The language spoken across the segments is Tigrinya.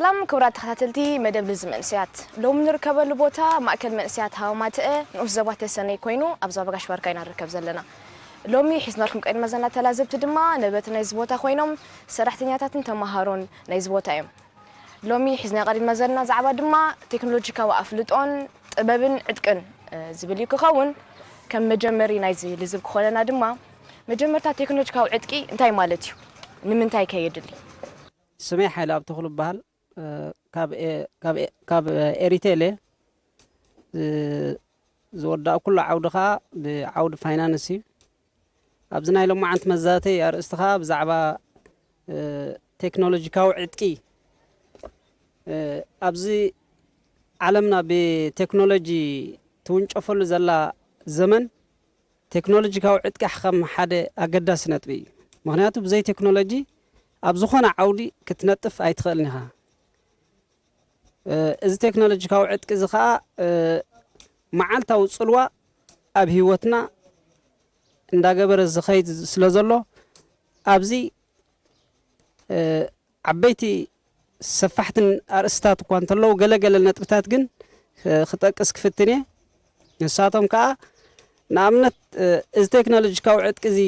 ሰላም ክቡራት ተኸታተልቲ መደብ ልዚ መንእሰያት፣ ሎሚ ንርከበሉ ቦታ ማእከል መንእሰያት ሃወማትአ ንኡስ ዞባ ተሰነይ ኮይኑ ኣብ ዞባ ጋሽ ባርካ ኢና ንርከብ ዘለና። ሎሚ ሒዝናልኩም ቀዲምና ዘለና ተላዘብቲ ድማ ነበርቲ ናይዚ ቦታ ኮይኖም ሰራሕተኛታትን ተመሃሮን ናይዚ ቦታ እዮም። ሎሚ ሒዝና ቀዲምና ዘለና ዛዕባ ድማ ቴክኖሎጂካዊ ኣፍልጦን ጥበብን ዕጥቅን ዝብል እዩ ክኸውን። ከም መጀመሪ ናይዚ ልዝብ ክኾነና ድማ መጀመርታ ቴክኖሎጂካዊ ዕጥቂ እንታይ ማለት እዩ? ንምንታይ ከ የድሊ? ስመይ ሓይለ ኣብተኽሉ ይበሃል። ካብ ኤሪቴል እየ። ዝወዳእኩሉ ዓውዲ ከዓ ብዓውዲ ፋይናንስ እዩ። ኣብዚ ናይ ሎማዓንቲ መዛተይ ኣርእስቲ ከዓ ብዛዕባ ቴክኖሎጂካዊ ዕጥቂ፣ ኣብዚ ዓለምና ብቴክኖሎጂ ትውንጨፈሉ ዘላ ዘመን ቴክኖሎጂካዊ ዕጥቂ ከም ሓደ ኣገዳሲ ነጥቢ እዩ። ምክንያቱ ብዘይ ቴክኖሎጂ ኣብ ዝኾነ ዓውዲ ክትነጥፍ ኣይትኽእልን ኢኻ። እዚ ቴክኖሎጂካዊ ዕጥቂ እዚ ከዓ መዓልታዊ ፅልዋ ኣብ ህይወትና እንዳገበረ ዝኸይድ ስለ ዘሎ ኣብዚ ዓበይቲ ሰፋሕትን ኣርእስታት እኳ እንተለዉ ገለገለ ነጥብታት ግን ክጠቅስ ክፍትን እየ። ንሳቶም ከዓ ንኣብነት እዚ ቴክኖሎጂካዊ ዕጥቂ እዚ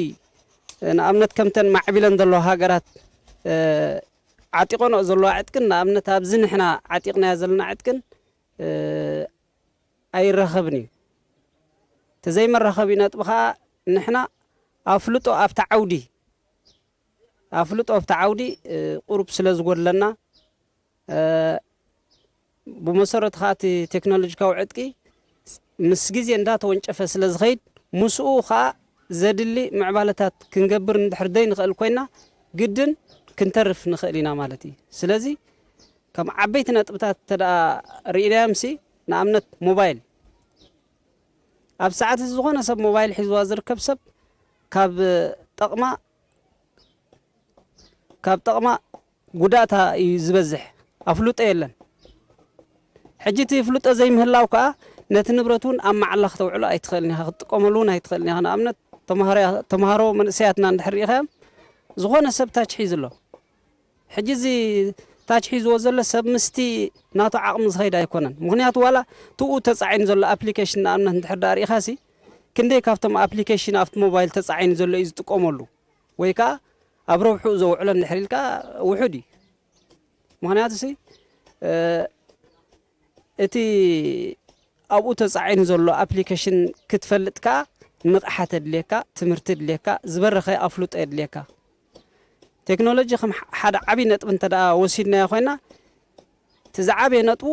ንኣብነት ከምተን ማዕቢለን ዘለዋ ሃገራት ዓጢቆንኦ ዘለዋ ዕጥቅን ንኣብነት ኣብዚ ንሕና ዓጢቕናዮ ዘለና ዕጥቅን ኣይራኸብን እዩ። ተዘይመራኸቢ ነጥቢ ከዓ ንሕና ኣፍልጦ ኣብቲ ዓውዲ ኣፍልጦ ኣብቲ ዓውዲ ቁሩብ ስለ ዝጎድለና ብመሰረቱ ከዓ እቲ ቴክኖሎጂካዊ ዕጥቂ ምስ ግዜ እንዳተወንጨፈ ስለ ዝኸይድ ምስኡ ከዓ ዘድሊ ምዕባለታት ክንገብር እንድሕር ዘይንኽእል ኮይና ግድን ክንተርፍ ንኽእል ኢና ማለት እዩ። ስለዚ ከም ዓበይቲ ነጥብታት እንተ ደኣ ርኢናዮምሲ ንኣብነት ሞባይል ኣብ ሰዓት እዚ ዝኾነ ሰብ ሞባይል ሒዝዋ ዝርከብ ሰብ ካብ ጠቕማ ካብ ጠቕማ ጉዳእታ እዩ ዝበዝሕ። ኣፍልጦ የለን። ሕጂ እቲ ፍልጦ ዘይምህላው ከዓ ነቲ ንብረት እውን ኣብ መዓላ ክተውዕሎ ኣይትኽእልን ኢኻ፣ ክትጥቀመሉ እውን ኣይትኽእልን ኢኻ። ንኣብነት ተምሃሮ መንእሰያትና እንድሕር ርኢኻዮም ዝኾነ ሰብ ታች ሒዙ ኣሎ። ሕጂ እዚ ታች ሒዝዎ ዘሎ ሰብ ምስቲ ናቱ ዓቕሚ ዝኸይድ ኣይኮነን። ምኽንያቱ ዋላ ትኡ ተፃዒኑ ዘሎ ኣፕሊኬሽን ንኣብነት እንድሕር ዳ ርኢኻሲ ክንደይ ካብቶም ኣፕሊኬሽን ኣብቲ ሞባይል ተፃዒኑ ዘሎ እዩ ዝጥቀመሉ ወይ ከዓ ኣብ ረብሕኡ ዘውዕሎ እንድሕር ኢልካ ውሑድ እዩ። ምኽንያቱ ሲ እቲ ኣብኡ ተፃዒኑ ዘሎ ኣፕሊኬሽን ክትፈልጥ ከዓ ንቕሓት የድልየካ፣ ትምህርቲ የድልየካ፣ ዝበረኸ ኣፍልጦ የድልየካ። ቴክኖሎጂ ከም ሓደ ዓብዪ ነጥቢ እንተ ደኣ ወሲድናዮ ኮይና እቲ ዝዓበየ ነጥቡ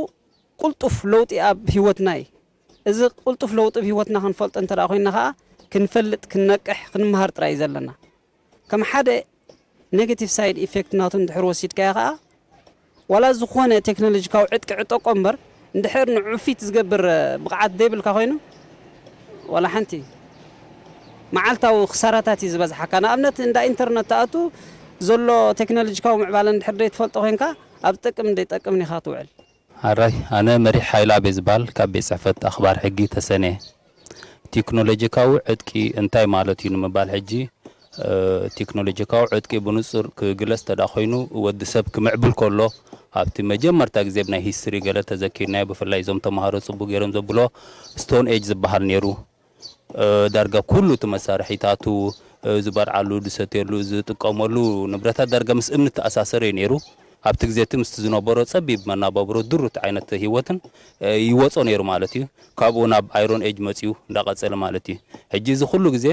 ቁልጡፍ ለውጢ ኣብ ህይወትና እዩ። እዚ ቁልጡፍ ለውጢ ኣብ ህይወትና ክንፈልጦ እንተ ደኣ ኮይና ከዓ ክንፈልጥ፣ ክንነቅሕ፣ ክንመሃር ጥራይ እዩ ዘለና። ከም ሓደ ኔጋቲቭ ሳይድ ኢፌክት ናቱ እንድሕር ወሲድካዮ ከዓ ዋላ ዝኾነ ቴክኖሎጂካዊ ዕጥቂ ዕጠቆ እምበር እንድሕር ንዑፊት ዝገብር ብቕዓት ዘይብልካ ኮይኑ ዋላ ሓንቲ መዓልታዊ ክሳራታት እዩ ዝበዝሓካ። ንኣብነት እንዳ ኢንተርነት ተኣቱ ዘሎ ቴክኖሎጂካዊ ምዕባለ እንድሕር ዘይትፈልጦ ኮይንካ ኣብ ዝጠቅም ዘይጠቅምን ኢኻ ትውዕል። ኣራይ ኣነ መሪሕ ሓይላ ቤዝባል ካብ ቤት ጽሕፈት ኣኽባር ሕጊ ተሰነ። ቴክኖሎጂካዊ ዕጥቂ እንታይ ማለት እዩ ንምባል ሕጂ ቴክኖሎጂካዊ ዕጥቂ ብንጹር ክግለጽ ተዳ ኮይኑ ወዲ ሰብ ክምዕብል ከሎ ኣብቲ መጀመርታ ግዜ ብናይ ሂስትሪ ገለ ተዘኪርናዮ ብፍላይ እዞም ተምሃሮ ጽቡቅ ገይሮም ዘብሎ ስቶን ኤጅ ዝበሃል ነይሩ። ዳርጋ ኩሉ እቲ መሳርሒታቱ፣ ዝበልዓሉ፣ ዝሰትየሉ፣ ዝጥቀመሉ ንብረታት ዳርጋ ምስ እምኒ ተኣሳሰረ እዩ ነይሩ። ኣብቲ ግዜ እቲ ምስቲ ዝነበሮ ጸቢብ መናባብሮ ድሩት ዓይነት ህይወትን ይወጾ ነይሩ ማለት እዩ። ካብኡ ናብ ኣይሮን ኤጅ መጺኡ እንዳቐጸለ ማለት እዩ። ሕጂ እዚ ኩሉ ግዜ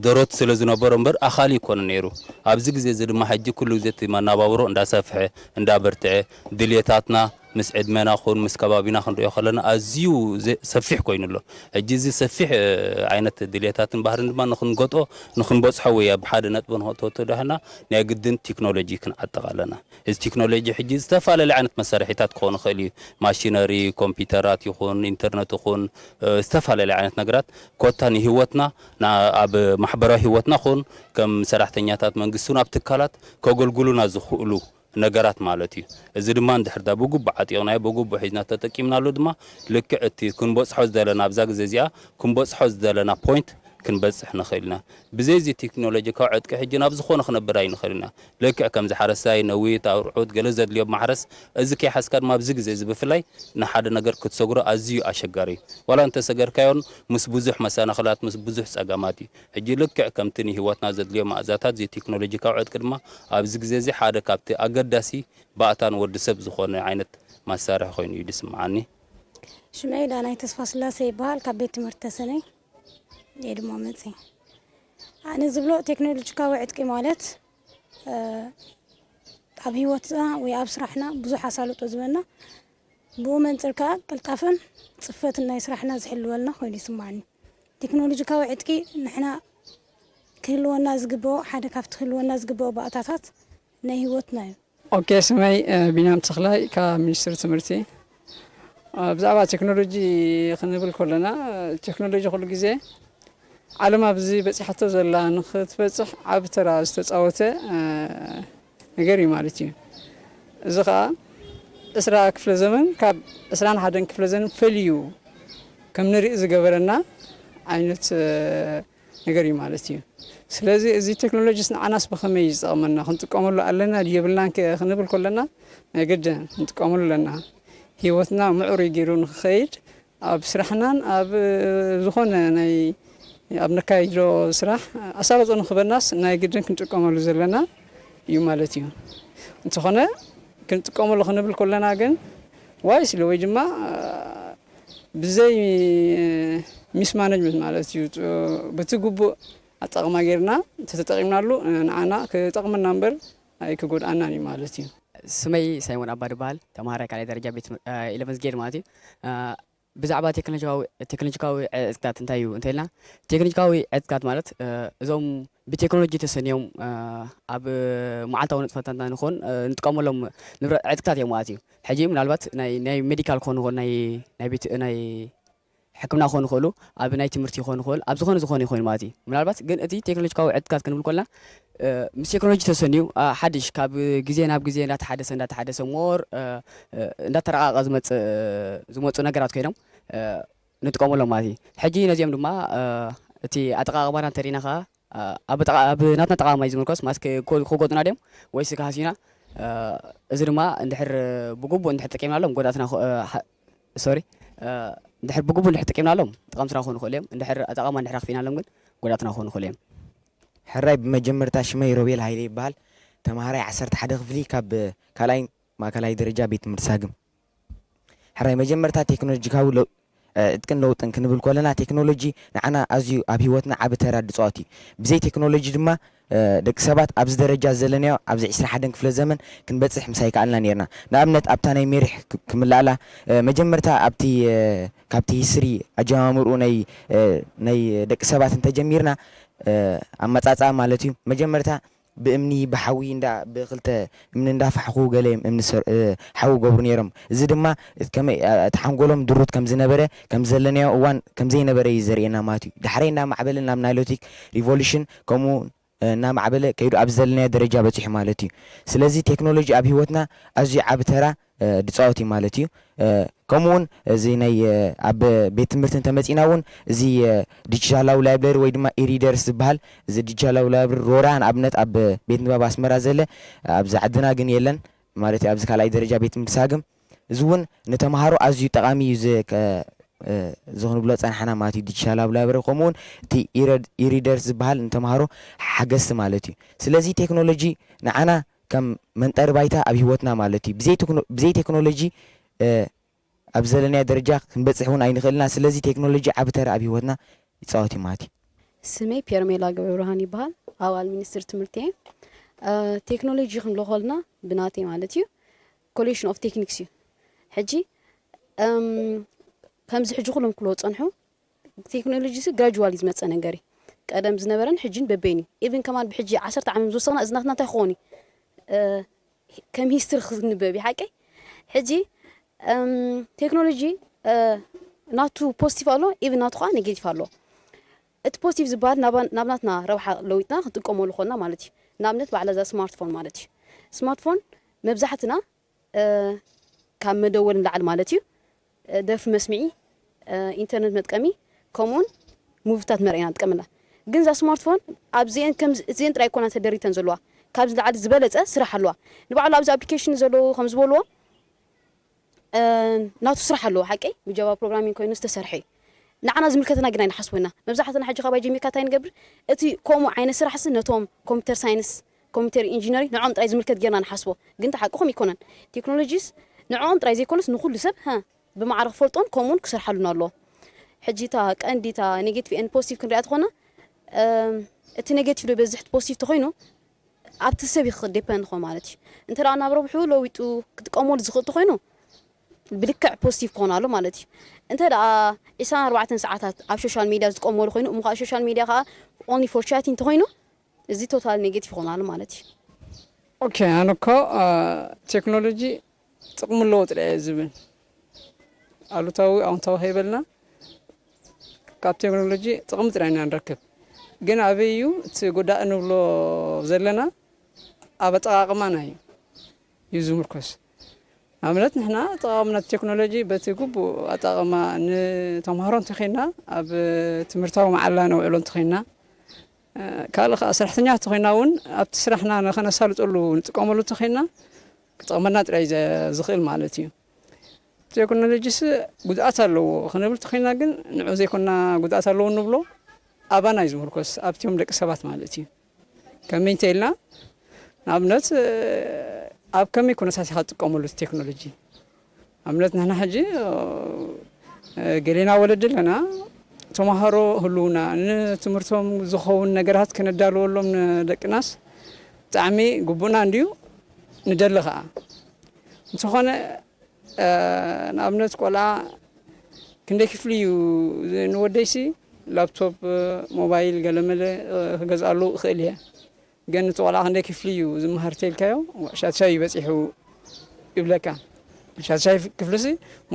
ደሮት ስለ ዝነበሮ እምበር ኣኻሊ ይኮነ ነይሩ። ኣብዚ ግዜ እዚ ድማ ሕጂ ኩሉ ግዜ እቲ መናባብሮ እንዳሰፍሐ እንዳበርትዐ ድልየታትና ምስ ዕድመና ኹን ምስ ከባቢና ክንሪኦ ከለና ኣዝዩ ሰፊሕ ኮይኑ ኣሎ። ሕጂ እዚ ሰፊሕ ዓይነት ድልየታትን ባህርን ድማ ንክንገጥኦ ንክንበፅሖ ወይ ኣብ ሓደ ነጥቢ ንክንተወቶ ዳህና ናይ ግድን ቴክኖሎጂ ክንዓጥቕ ኣለና። እዚ ቴክኖሎጂ ሕጂ ዝተፈላለዩ ዓይነት መሳርሒታት ክኾን ይኽእል እዩ። ማሽነሪ፣ ኮምፒውተራት ይኹን ኢንተርነት ይኹን ዝተፈላለዩ ዓይነት ነገራት ኮታ ንህይወትና ኣብ ማሕበራዊ ህይወትና ኹን ከም ሰራሕተኛታት መንግስቲ ን ኣብ ትካላት ከገልግሉና ዝኽእሉ ነገራት ማለት እዩ። እዚ ድማ እንድሕር ዳ ብግቡእ ዓጢቕናዮ ብግቡእ ሒዝና ተጠቂምናሉ ድማ ልክዕ እቲ ክንበፅሖ ዝደለና ኣብዛ ግዜ እዚኣ ክንበፅሖ ዝደለና ፖይንት ክንበጽሕ ንኽእል ኢና። ብዘይ እዚ ቴክኖሎጂ ካብ ዕጥቂ ሕጂ ናብ ዝኾነ ክነብር ኣይንኽእል ኢና። ልክዕ ከምዚ ሓረስታይ ነዊት ኣውርዑት ገለ ዘድልዮ ማሕረስ እዚ ከይሓዝካ ድማ ኣብዚ ግዜ እዚ ብፍላይ ንሓደ ነገር ክትሰግሮ ኣዝዩ ኣሸጋሪ እዩ። ዋላ እንተሰገርካዮን ምስ ብዙሕ መሰናኽላት ምስ ብዙሕ ጸገማት እዩ። ሕጂ ልክዕ ከምቲ ንህይወትና ዘድልዮ መኣዛታት እዚ ቴክኖሎጂ ካብ ዕጥቂ ድማ ኣብዚ ግዜ እዚ ሓደ ካብቲ ኣገዳሲ ባእታ ንወዲ ሰብ ዝኾነ ዓይነት መሳርሒ ኮይኑ እዩ ዝስምዓኒ። ሽመይ ዳናይ ተስፋ ስላሴ ይበሃል። ካብ ቤት ትምህርቲ ተሰነይ እየ ድማ መፅእ። ኣነ ዝብሎ ቴክኖሎጂካዊ ዕጥቂ ማለት ኣብ ህይወትና ወይ ኣብ ስራሕና ብዙሕ ኣሳልጦ ዝበና ብኡ መንፅር ከዓ ቅልጣፈን ፅፈትን ናይ ስራሕና ዝሕልወልና ኮይኑ ይስማዓኒ። ቴክኖሎጂካዊ ዕጥቂ ንሕና ክህልወና ዝግብኦ ሓደ ካብቲ ክህልወና ዝግብኦ ባእታታት ናይ ህይወትና እዩ። ኦኬ፣ ስመይ ቢንያም ተኽላይ ካብ ሚኒስትሪ ትምህርቲ። ብዛዕባ ቴክኖሎጂ ክንብል ከለና ቴክኖሎጂ ኩሉ ግዜ ዓለም ኣብዚ በፂሓቶ ዘላ ንክትበፅሕ ዓብ ተራ ዝተፃወተ ነገር እዩ ማለት እዩ። እዚ ከዓ ዕስራ ክፍለ ዘመን ካብ ዕስራን ሓደን ክፍለ ዘመን ፈልዩ ከም ንርኢ ዝገበረና ዓይነት ነገር እዩ ማለት እዩ። ስለዚ እዚ ቴክኖሎጂስ ንዓናስ ብኸመይ እዩ ዝጠቕመና? ክንጥቀመሉ ኣለና ድዩ የብልናን ክንብል ከለና ናይ ግድን ክንጥቀመሉ ኣለና። ህይወትና ምዕሩይ ገይሩ ንክኸይድ ኣብ ስራሕናን ኣብ ዝኾነ ናይ ኣብ ነካይዶ ስራሕ ኣሳልጦ ንክበናስ ናይ ግድን ክንጥቀመሉ ዘለና እዩ ማለት እዩ። እንተኾነ ክንጥቀመሉ ክንብል ከለና ግን ዋይስሊ ወይ ድማ ብዘይ ሚስማነጅመንት ማለት እዩ። በቲ ግቡእ ኣጠቓቕማ ጌርና እንተተጠቒምናሉ ንዓና ክጠቕመና እምበር ኣይክጎድኣናን እዩ ማለት እዩ። ስመይ ሳይሞን ኣባድ ይበሃል። ተምሃራይ ካልኣይ ደረጃ ቤት ኢለቨንዝ ግሬድ ማለት እዩ። ብዛዕባ ቴክኖሎጂካዊ ዕጥቅታት እንታይ እዩ እንተኢልና፣ ቴክኖሎጂካዊ ዕጥቅታት ማለት እዞም ብቴክኖሎጂ ተሰንዮም ኣብ መዓልታዊ ንጥፈታትና ንኾን ንጥቀመሎም ዕጥቅታት እዮም ማለት እዩ። ሕጂ ምናልባት ናይ ሜዲካል ክኾኑ ይኽእሉ፣ ናይ ቤት ናይ ሕክምና ክኾኑ ይኽእሉ፣ ኣብ ናይ ትምህርቲ ክኾኑ ይኽእል፣ ኣብ ዝኾነ ዝኾነ ይኾኑ ማለት እዩ። ምናልባት ግን እቲ ቴክኖሎጂካዊ ዕጥቅታት ክንብል ከለና ምስ ቴክኖሎጂ ተሰንዩ ሓድሽ ካብ ግዜ ናብ ግዜ እንዳተሓደሰ እንዳተሓደሰ ሞር እንዳተረቃቀ ዝመፁ ነገራት ኮይኖም ንጥቀመሎም ማለት እዩ። ሕጂ ነዚኦም ድማ እቲ ኣጠቃቅማና እንተሪእና ከዓ ኣብ ናትና ጠቃማይ ዝምርኮስ ማለት ክጎድኡና ድዮም ወይስ ክሃስዩና? እዚ ድማ እንድሕር ብግቡእ እንድሕር ተጠቂምናሎም ጎዳእትና ሶሪ እንድሕር ብግቡእ እንድሕር ተጠቂምናሎም ጠቀምትና ክኾኑ ይኽእሉ እዮም። እንድሕር ኣጠቃቅማ እንድሕር ኣኽፊእናሎም ግን ጎዳእትና ክኾኑ ይኽእሉ እዮም። ሕራይ ብመጀመርታ ሽመይ ሮቤል ሃይለ ይበሃል። ተምሃራይ ዓሰርተ ሓደ ክፍሊ ካብ ካልኣይ ማእከላይ ደረጃ ቤት ትምህርቲ ሳግም። ሕራይ መጀመርታ ቴክኖሎጂካዊ ዕጥቅን ለውጥን ክንብል ከለና ቴክኖሎጂ ንዓና ኣዝዩ ኣብ ህይወትና ዓቢ ተራ ዝፃወት እዩ። ብዘይ ቴክኖሎጂ ድማ ደቂ ሰባት ኣብዚ ደረጃ ዘለናዮ ኣብዚ ዕስራ ሓደን ክፍለ ዘመን ክንበፅሕ ምስ ኣይከኣልና ነይርና። ንኣብነት ኣብታ ናይ ሜሪሕ ክምልኣላ መጀመርታ ኣብቲ ካብቲ ሂስትሪ ኣጀማምርኡ ናይ ናይ ደቂ ሰባት እንተጀሚርና ኣመፃፅኣ ማለት እዩ መጀመርታ ብእምኒ ብሓዊ እንዳ ብክልተ እምኒ እንዳፋሕኹ ገለ እዮም እምኒ ሓዊ ገብሩ ነይሮም። እዚ ድማ ከመይ እቲ ሓንጎሎም ድሩት ከም ዝነበረ ከም ዘለናዮ እዋን ከም ዘይነበረ እዩ ዘርእየና ማለት እዩ። ዳሕራይ እንዳማዕበለ ናብ ናይሎቲክ ሪቮሉሽን ከምኡ እናማዕበለ ከይዱ ኣብ ዘለናዮ ደረጃ በፂሑ ማለት እዩ። ስለዚ ቴክኖሎጂ ኣብ ህይወትና ኣዝዩ ዓቢ ተራ ድፃወት እዩ ማለት እዩ። ከምኡ እውን እዚ ናይ ኣብ ቤት ትምህርቲ እንተመፂና እውን እዚ ዲጂታላዊ ላይብረሪ ወይ ድማ ኢሪደርስ ዝበሃል እዚ ዲጂታላዊ ላይብረሪ ሮራ ንኣብነት ኣብ ቤት ንባብ ኣስመራ ዘለ ኣብዚ ዓድና ግን የለን ማለት ኣብዚ ካልኣይ ደረጃ ቤት ትምህርቲ ሳግም እዚ እውን ንተምሃሮ ኣዝዩ ጠቃሚ እዩ እዚ ክንብሎ ፀናሕና ማለት እዩ ዲጂታላዊ ላይብረሪ ከምኡ እውን እቲ ኢሪደርስ ዝበሃል ንተምሃሮ ሓገዝቲ ማለት እዩ ስለዚ ቴክኖሎጂ ንዓና ከም መንጠሪ ባይታ ኣብ ህይወትና ማለት እዩ። ብዘይ ቴክኖሎጂ ኣብ ዘለናዮ ደረጃ ክንበፅሕ እውን ኣይንኽእልና። ስለዚ ቴክኖሎጂ ዓቢ ተራ ኣብ ህይወትና ይፃወት እዩ ማለት እዩ። ስመይ ፔርሜላ ገብረብርሃን ይበሃል። ኣባል ሚኒስትሪ ትምህርቲ እየ። ቴክኖሎጂ ክንብሎ ከለና ብናተይ ማለት እዩ collection of techniques እዩ። ሕጂ ከምዚ ሕጂ ኩሎም ክብልዎ ዝፀንሑ ቴክኖሎጂ ሲ ግራጁዋሊ ዝመፀ ነገር እዩ። ቀደም ዝነበረን ሕጂን በበይን እዩ። ኢቭን ከማን ብሕጂ ዓሰርተ ዓመት ምስ ወሰኽና እዚ ናትና እንታይ ክኸውን እዩ? ከም ሂስትሪ ክንበብ እዩ ሓቀይ። ሕጂ ቴክኖሎጂ ናቱ ፖዚቲቭ ኣሎ፣ ኢቭን ናቱ ከዓ ኔጌቲቭ ኣሎ። እቲ ፖዚቲቭ ዝበሃል ናብ ናትና ረብሓ ለዊጥና ክንጥቀመሉ ኮና ማለት እዩ። ንኣብነት ባዕላ እዛ ስማርትፎን ማለት እዩ። ስማርትፎን መብዛሕትና ካብ መደወል ንላዕሊ ማለት እዩ ደርፊ መስምዒ፣ ኢንተርነት መጥቀሚ ከምኡውን ሙቪታት መርኣይና ንጥቀመላ። ግን እዛ ስማርትፎን ኣብዚአን ከም እዚአን ጥራይ ኣይኮና ተደሪተን ዘለዋ፣ ካብዚ ላዕሊ ዝበለፀ ስራሕ ኣለዋ። ንባዕሉ ኣብዚ ኣፕሊኬሽን ዘለዉ ከም ዝበልዎ ናቱ ስራሕ ኣለዎ ሓቀይ፣ ብጃቫ ፕሮግራሚንግ ኮይኑ ዝተሰርሐ እዩ። ንዓና ዝምልከተና ግን ኣይንሓስቦ ኢና። መብዛሕትና ሕጂ ካባይ ጀሚርካ እንታይ ንገብር? እቲ ከምኡ ዓይነት ስራሕሲ ነቶም ኮምፒተር ሳይንስ፣ ኮምፒተር ኢንጂነሪንግ ንዕኦም ጥራይ ዝምልከት ጌርና ንሓስቦ። ግን እቲ ሓቂ ከምኡ ኣይኮነን። ቴክኖሎጂስ ንዕኦም ጥራይ ዘይኮነስ ንኹሉ ሰብ፣ ሃ፣ ብማዕረ ክፈልጦን ከምኡውን ክሰርሓሉን ኣለዎ። ሕጂ እታ ቀንዲ እታ ኔጌቲቭ ኤንድ ፖዚቲቭ ክንሪኣ ተኾና፣ እቲ ኔጌቲቭ ዶ በዝሕ ፖዚቲቭ ተኾይኑ ኣብቲ ሰብ ይኽእል ዴፐንድ ኾ ማለት እዩ። እንተ ደኣ ናብ ረብሑ ለዊጡ ክጥቀመሉ ዝኽእል ተኾይኑ ብልክዕ ፖዚቲቭ ክኾን ኣሎ ማለት እዩ። እንተ ደኣ ዕስራን ኣርባዕተን ሰዓታት ኣብ ሶሻል ሚድያ ዝጥቀመሉ ኮይኑ፣ እሞ ከዓ ሶሻል ሚድያ ከዓ ኦንሊ ፎር ቻቲንግ ተኾይኑ፣ እዚ ቶታል ኔጌቲቭ ክኾን ኣሎ ማለት እዩ። ኦኬ፣ ኣነ እኮ ቴክኖሎጂ ጥቕሚ ኣለዎ ጥራይ እየ ዝብል። ኣሉታዊ ኣውንታዊ ከይበልና ካብ ቴክኖሎጂ ጥቕሚ ጥራይ ኢና ንረክብ። ግን ኣበይ እዩ እቲ ጎዳእ ንብሎ ዘለና? ኣብ ኣጠቓቕማና እዩ እዩ ዝምርኮስ። ንኣብነት ንሕና ኣጠቓቕምና ቴክኖሎጂ በቲ ግቡእ ኣጠቓቕማ ንተምሃሮ እንተኾይንና፣ ኣብ ትምህርታዊ መዓላ ነውዕሎ እንተኾይንና፣ ካልእ ከዓ ሰራሕተኛ እንተኾይንና እውን ኣብቲ ስራሕና ንኸነሳልጠሉ ንጥቀመሉ እንተኾይንና ክጠቕመና ጥራይ እዩ ዝኽእል ማለት እዩ። ቴክኖሎጂስ ጉድኣት ኣለዎ ክንብል ተኾይንና ግን ንዑ ዘይኮንና ጉድኣት ኣለዎ እንብሎ ኣባና እዩ ዝምርኮስ ኣብቲኦም ደቂ ሰባት ማለት እዩ። ከመይ እንተ ኢልና ንኣብነት ኣብ ከመይ ኩነታት ኢኻ ትጥቀመሉ እቲ ቴክኖሎጂ? ኣብነት ንሕና ሕጂ ገሌና ወለዲ ኣለና ተምሃሮ ህልውና ንትምህርቶም ዝኸውን ነገራት ከነዳልወሎም ንደቅናስ ብጣዕሚ ግቡእና እንድዩ ንደሊ ከዓ እንተኾነ ንኣብነት ቆልዓ ክንደይ ክፍሊ እዩ ንወደይሲ ላፕቶፕ ሞባይል ገለመለ ክገዝኣሉ እኽእል እየ ግን እቲ ቆልዓ ክንደይ ክፍሊ እዩ ዝመሃር ተልካዮ ሻትሻይ እዩ በፂሑ ይብለካ ሻትሻይ ክፍልሲ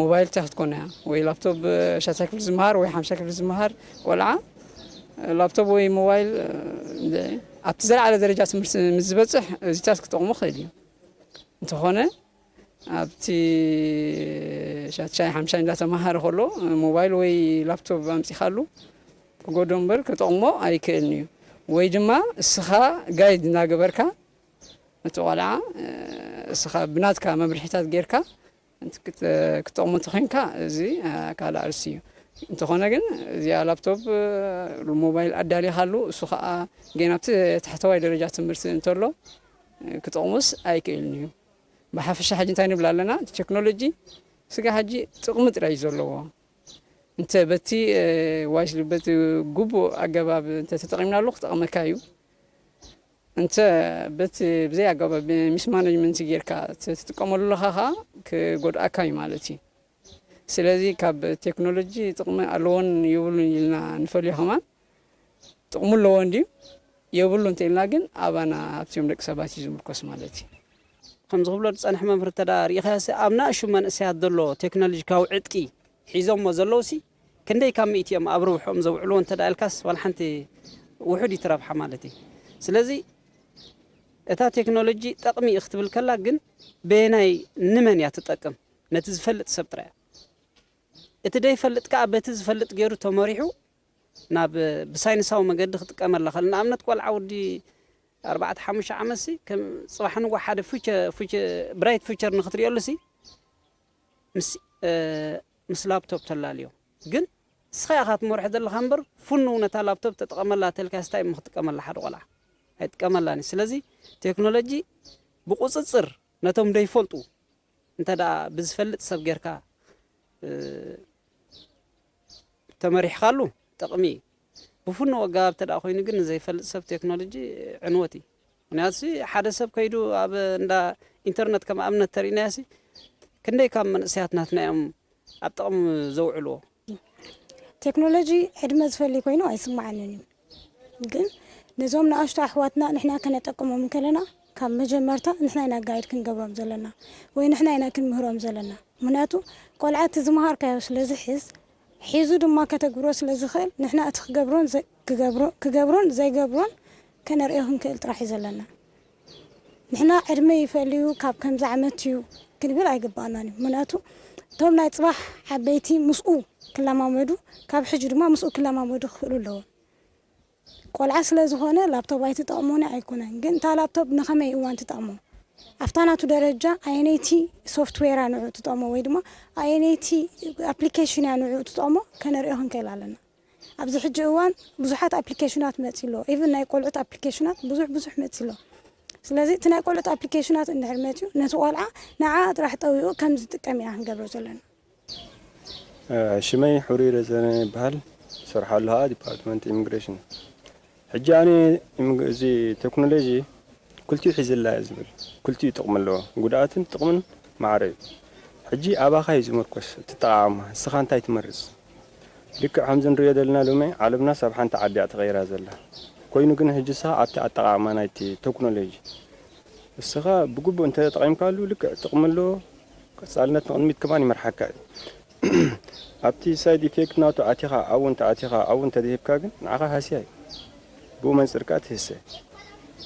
ሞባይል እንታይ ክትኮን እያ ወይ ላፕቶፕ ሻትሻይ ክፍሊ ዝመሃር ወይ ሓምሻይ ክፍሊ ዝመሃር ቆልዓ ላፕቶፕ ወይ ሞባይል ኣብቲ ዘለዓለ ደረጃ ትምህርቲ ምስ ዝበፅሕ እዚታት ክጠቕሞ ክእል እዩ እንተኾነ ኣብቲ ሻትሻይ ሓምሻይ እንዳተማሃረ ከሎ ሞባይል ወይ ላፕቶፕ ኣምፂኻሉ ክጎዶ እምበር ክጠቕሞ ኣይክእልን እዩ ወይ ድማ እስኻ ጋይድ እናገበርካ እቲ ቆልዓ እስኻ ብናትካ መምርሒታት ጌርካ ክትጠቕሞ እንተኮይንካ እዚ ካልእ ኣርእስቲ እዩ እንተኾነ ግን እዚኣ ላፕቶፕ ሞባይል ኣዳሊኻሉ እሱ ከዓ ገና ኣብቲ ታሕተዋይ ደረጃ ትምህርቲ እንተሎ ክጠቕሙስ ኣይክእልን እዩ ብሓፈሻ ሕጂ እንታይ ንብል ኣለና እቲ ቴክኖሎጂ ስጋ ሕጂ ጥቕሚ ጥራይ እዩ ዘለዎ እንተ በቲ ዋይስ በቲ ግቡእ ኣገባብ እንተ ተጠቒምናሉ ክጠቕመካ እዩ እንተ በቲ ብዘይ ኣገባብ ሚስ ማነጅመንት ጌርካ ትጥቀመሉ ኣለኻ ከዓ ክጎድኣካ እዩ ማለት እዩ ስለዚ ካብ ቴክኖሎጂ ጥቕሚ ኣለዎን የብሉን ኢልና ንፈልዮ ከማን ጥቕሙ ኣለዎ እንድዩ የብሉ እንተኢልና ግን ኣባና ኣብቲኦም ደቂ ሰባት እዩ ዝምርኮስ ማለት እዩ። ከም ዝኽብሎ ዝፀንሐ መምህር እንተ ደኣ ርኢኻዮሲ ኣብ ናእሹ መንእሰያት ዘሎ ቴክኖሎጂካዊ ዕጥቂ ሒዞሞ ዘለውሲ ክንደይ ካብ ሚእቲ እዮም ኣብ ርብሕኦም ዘውዕልዎ እንተ ደኣ ኢልካስ ዋላ ሓንቲ ውሑድ እዩ እቲ ረብሓ ማለት እዩ። ስለዚ እታ ቴክኖሎጂ ጠቕሚ እዩ ክትብል ከላ ግን በየናይ ንመን እያ ትጠቅም ነቲ ዝፈልጥ ሰብ ጥራይ እያ። እቲ ደይፈልጥ ከኣ በቲ ዝፈልጥ ገይሩ ተመሪሑ ናብ ብሳይንሳዊ መገዲ ክጥቀመላ ከል ንኣብነት ቆልዓ ወዲ ኣርባዕተ ሓሙሽተ ዓመት ሲ ከም ጽባሕ ንግሆ ሓደ ፉቸ ፉቸ ብራይት ፉቸር ንክትሪኦሉ ሲ ምስ ምስ ላፕቶፕ ተላልዮ ግን ንስኻ ኢኻ ትመርሖ ዘለኻ እምበር ፍኑው ነታ ላፕቶፕ ተጠቐመላ ተልካ ስታይ እሞ ክጥቀመላ ሓደ ቆልዓ ኣይጥቀመላን እዩ ስለዚ ቴክኖሎጂ ብቁፅፅር ነቶም ደይፈልጡ እንተ ደኣ ብዝፈልጥ ሰብ ጌርካ ተመሪሕካሉ ጥቕሚ እዩ። ብፍኑው ኣገባብ እንተ ደኣ ኮይኑ ግን ንዘይፈልጥ ሰብ ቴክኖሎጂ ዕንወት እዩ። ምኽንያቱ ሓደ ሰብ ከይዱ ኣብ እንዳ ኢንተርነት ከም ኣብነት ተሪእናዮ ሲ ክንደይ ካብ መንእሰያት ናትና እዮም ኣብ ጥቕሚ ዘውዕልዎ። ቴክኖሎጂ ዕድመ ዝፈሊ ኮይኑ ኣይስማዓንን እዩ። ግን ነዞም ንኣሽቱ ኣሕዋትና ንሕና ከነጠቅሞም እንከለና ካብ መጀመርታ ንሕና ኢና ጋይድ ክንገብሮም ዘለና ወይ ንሕና ኢና ክንምህሮም ዘለና። ምኽንያቱ ቆልዓ እቲ ዝመሃርካዮ ስለ ዝሕዝ ሒዙ ድማ ከተግብሮ ስለ ዝኽእል ንሕና እቲ ክገብሮን ክገብሮን ዘይገብሮን ከነርእዮ ክንክእል ጥራሕ እዩ ዘለና። ንሕና ዕድመ ይፈልዩ ካብ ከምዚ ዓመት እዩ ክንብል ኣይግባእናን እዩ። ምኽንያቱ እቶም ናይ ፅባሕ ዓበይቲ ምስኡ ክለማመዱ ካብ ሕጂ ድማ ምስኡ ክለማመዱ ክኽእሉ ኣለዎም። ቆልዓ ስለ ዝኾነ ላፕቶፕ ኣይትጠቕሞኒ ኣይኮነን፣ ግን እታ ላፕቶፕ ንኸመይ እዋን ትጠቕሞ፣ ኣብታ ናቱ ደረጃ ኣየነይቲ ሶፍትዌራ ንዑ ትጠቕሞ ወይ ድማ ኣየነይቲ ኣፕሊኬሽን እያ ንዑ ትጠቕሞ ከነሪኦ ክንክእል ኣለና። ኣብዚ ሕጂ እዋን ብዙሓት ኣፕሊኬሽናት መፂ ኣሎ። ኢቭን ናይ ቆልዑት ኣፕሊኬሽናት ብዙሕ ብዙሕ መፂ ኣሎ። ስለዚ እቲ ናይ ቆልዑት ኣፕሊኬሽናት እንድሕር መፅኡ ነቲ ቆልዓ ንዓ ጥራሕ ጠዊቑ ከም ዝጥቀም ኢና ክንገብሮ ዘለና። ሽመይ ሕሩይ ረዘነ ይበሃል። ዝሰርሓሉ ከዓ ዲፓርትመንት ኢሚግሬሽን። ሕጂ ኣነ እዚ ቴክኖሎጂ ክልቲኡ ሒዝላ እየ ዝብል፣ ክልቲኡ ጥቕሚ ኣለዎ፣ ጉድኣትን ጥቕምን ማዕረ እዩ። ሕጂ ኣባኻ እዩ ዝምርኮስ፣ እትጠቓቕማ ንስኻ እንታይ ትመርፅ? ልክዕ ከምዚ ንሪኦ ዘለና ሎሚ ዓለምናስ ኣብ ሓንቲ ዓዲ እያ ተቐይራ ዘላ። ኮይኑ ግን ሕጂ ንስኻ ኣብቲ ኣጠቓቕማ ናይቲ ቴክኖሎጂ ንስኻ ብግቡእ እንተተጠቒምካሉ ልክዕ ጥቕሚ ኣለዎ፣ ቀፃልነት ንቕድሚት ከማን ይመርሓካ እዩ። ኣብቲ ሳይድ ኢፌክት ናቱ ኣቲኻ ኣብኡ እንተኣቲኻ ኣብኡ እንተደሂብካ ግን ንዓኻ ሃስያ እዩ። ብኡ መንፅር ከኣ ትህሰ።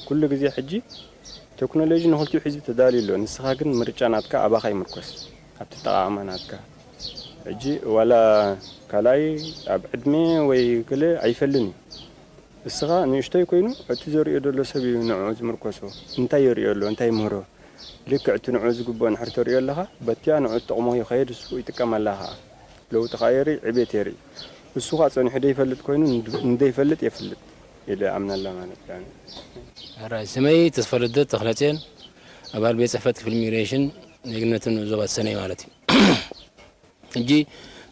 ኩሉ ግዜ ሕጂ ቴክኖሎጂ ንኽልቲኡ ሒዙ ተዳልዩ ኣሎ። ንስኻ ግን ምርጫ ናትካ ኣባኻ ይምርኮስ። ኣብቲ ኣጠቓቕማ ናትካ። ሕጂ ዋላ ካልኣይ ኣብ ዕድመ ወይ ገለ ኣይፈልን እዩ። እስኻ ንእሽቶይ ኮይኑ እቲ ዘርእዮ ዘሎ ሰብ እዩ ንዕኡ ዝምርኮሶ። እንታይ የርእዮ ኣሎ፣ እንታይ ይምህሮ? ልክዕ እቲ ንዕኡ ዝግብኦ እንድሕር ተርእዮ ኣለኻ፣ በቲኣ ንዕኡ ትጠቕሞ ይኸይድ፣ እሱ ይጥቀመላ ኸዓ። ለውጢ ኸዓ የርኢ፣ ዕቤት የርኢ። እሱ ኸዓ ጸኒሑ ደይፈልጥ ኮይኑ ንደይፈልጥ የፍልጥ ኢለ እኣምነላ ማለት እዩ። ሕራይ ስመይ ተስፋ ልደት ተኽለጽዮን፣ ኣባል ቤት ጽሕፈት ክፍሊ ኢሚግሬሽን ዜግነትን ዞባ ሰነይ ማለት እዩ። ሕጂ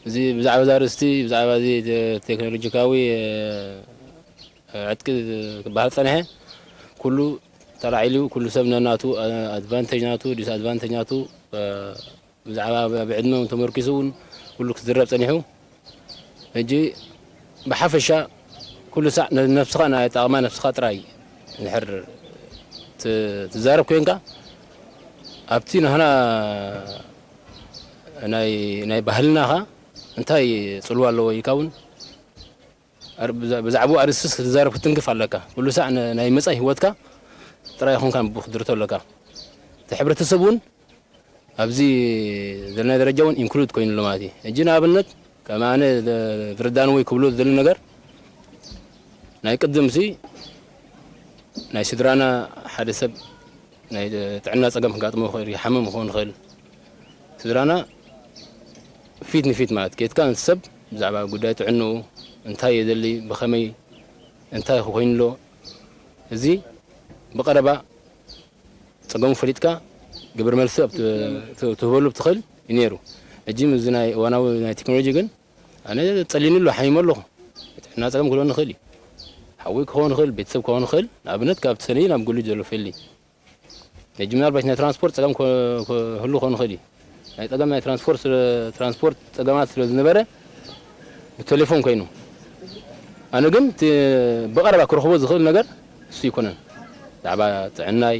እዚ ብዛዕባ እዛ ኣርእስቲ ብዛዕባ እዚ ቴክኖሎጂካዊ ዕጥቂ ክበሃል ዝጸንሐ ኩሉ ተላዒሉ ኩሉ ሰብ ነናቱ ኣድቫንቴጅ ናቱ ዲስኣድቫንቴጅ ናቱ ብዛዕባ ኣብ ዕድመ ተመርኪሱ እውን ኩሉ ክዝረብ ጸኒሑ። ሕጂ ብሓፈሻ ኩሉ ሳዕ ነብስኻ ናይ ኣጠቓቕማ ነብስኻ ጥራይ እንድሕር ትዛረብ ኮይንካ ኣብቲ ናህና ናይ ናይ ባህልና ኸ እንታይ ጽልዋ ኣለዎ ኢልካ እውን ብዛዕባኡ ኣርእስትስ ክትዛረብ ክትትንክፍ ኣለካ። ኩሉ ሳዕ ናይ መጻኢ ህይወትካ ጥራይ ይኹንካ ብኡ ክትድርቶ ኣለካ። እቲ ሕብረተሰብ እውን ኣብዚ ዘለና ደረጃ እውን ኢንክሉድ ኮይኑ ኣሎ ማለት እዩ። ሕጂ ንኣብነት ከም ኣነ ዝርዳኒ ወይ ክብሎ ዝደሊ ነገር ናይ ቅድም ሲ ናይ ስድራና ሓደ ሰብ ናይ ጥዕና ጸገም ክጋጥሞ ይኽእል፣ ይሓምም ክኸውን ይኽእል። ስድራና ፊት ንፊት ማለት ኬድካ ምስ ሰብ ብዛዕባ ጉዳይ ጥዕንኡ እንታይ የደሊ፣ ብኸመይ እንታይ ኮይኑ ኣሎ፣ እዚ ብቐረባ ጸገሙ ፈሊጥካ ግብረ መልሲ ኣብ ትህበሉ ትኽእል እዩ ነይሩ። ሕጂ እዚ ናይ እዋናዊ ናይ ቴክኖሎጂ ግን ኣነ ጸሊኒ ኣሎ፣ ሓሚመ ኣለኹ። ጥዕና ጸገም ክህልወኒ ይኽእል እዩ። ሓወይ ክኸውን ይኽእል፣ ቤተሰብ ክኸውን ይኽእል። ንኣብነት ካብ ሰነይ ናብ ጉልጅ ዘሎ ፌሊ ሕጂ ምናልባት ናይ ትራንስፖርት ጸገም ክህሉ ክኾን ይኽእል እዩ። ናይ ጸገም ናይ ትራንስፖርት ትራንስፖርት ጸገማት ስለ ዝነበረ ብቴሌፎን ኮይኑ ኣነ ግን ብቐረባ ክረኽቦ ዝኽእል ነገር እሱ ይኮነን። ብዛዕባ ጥዕናይ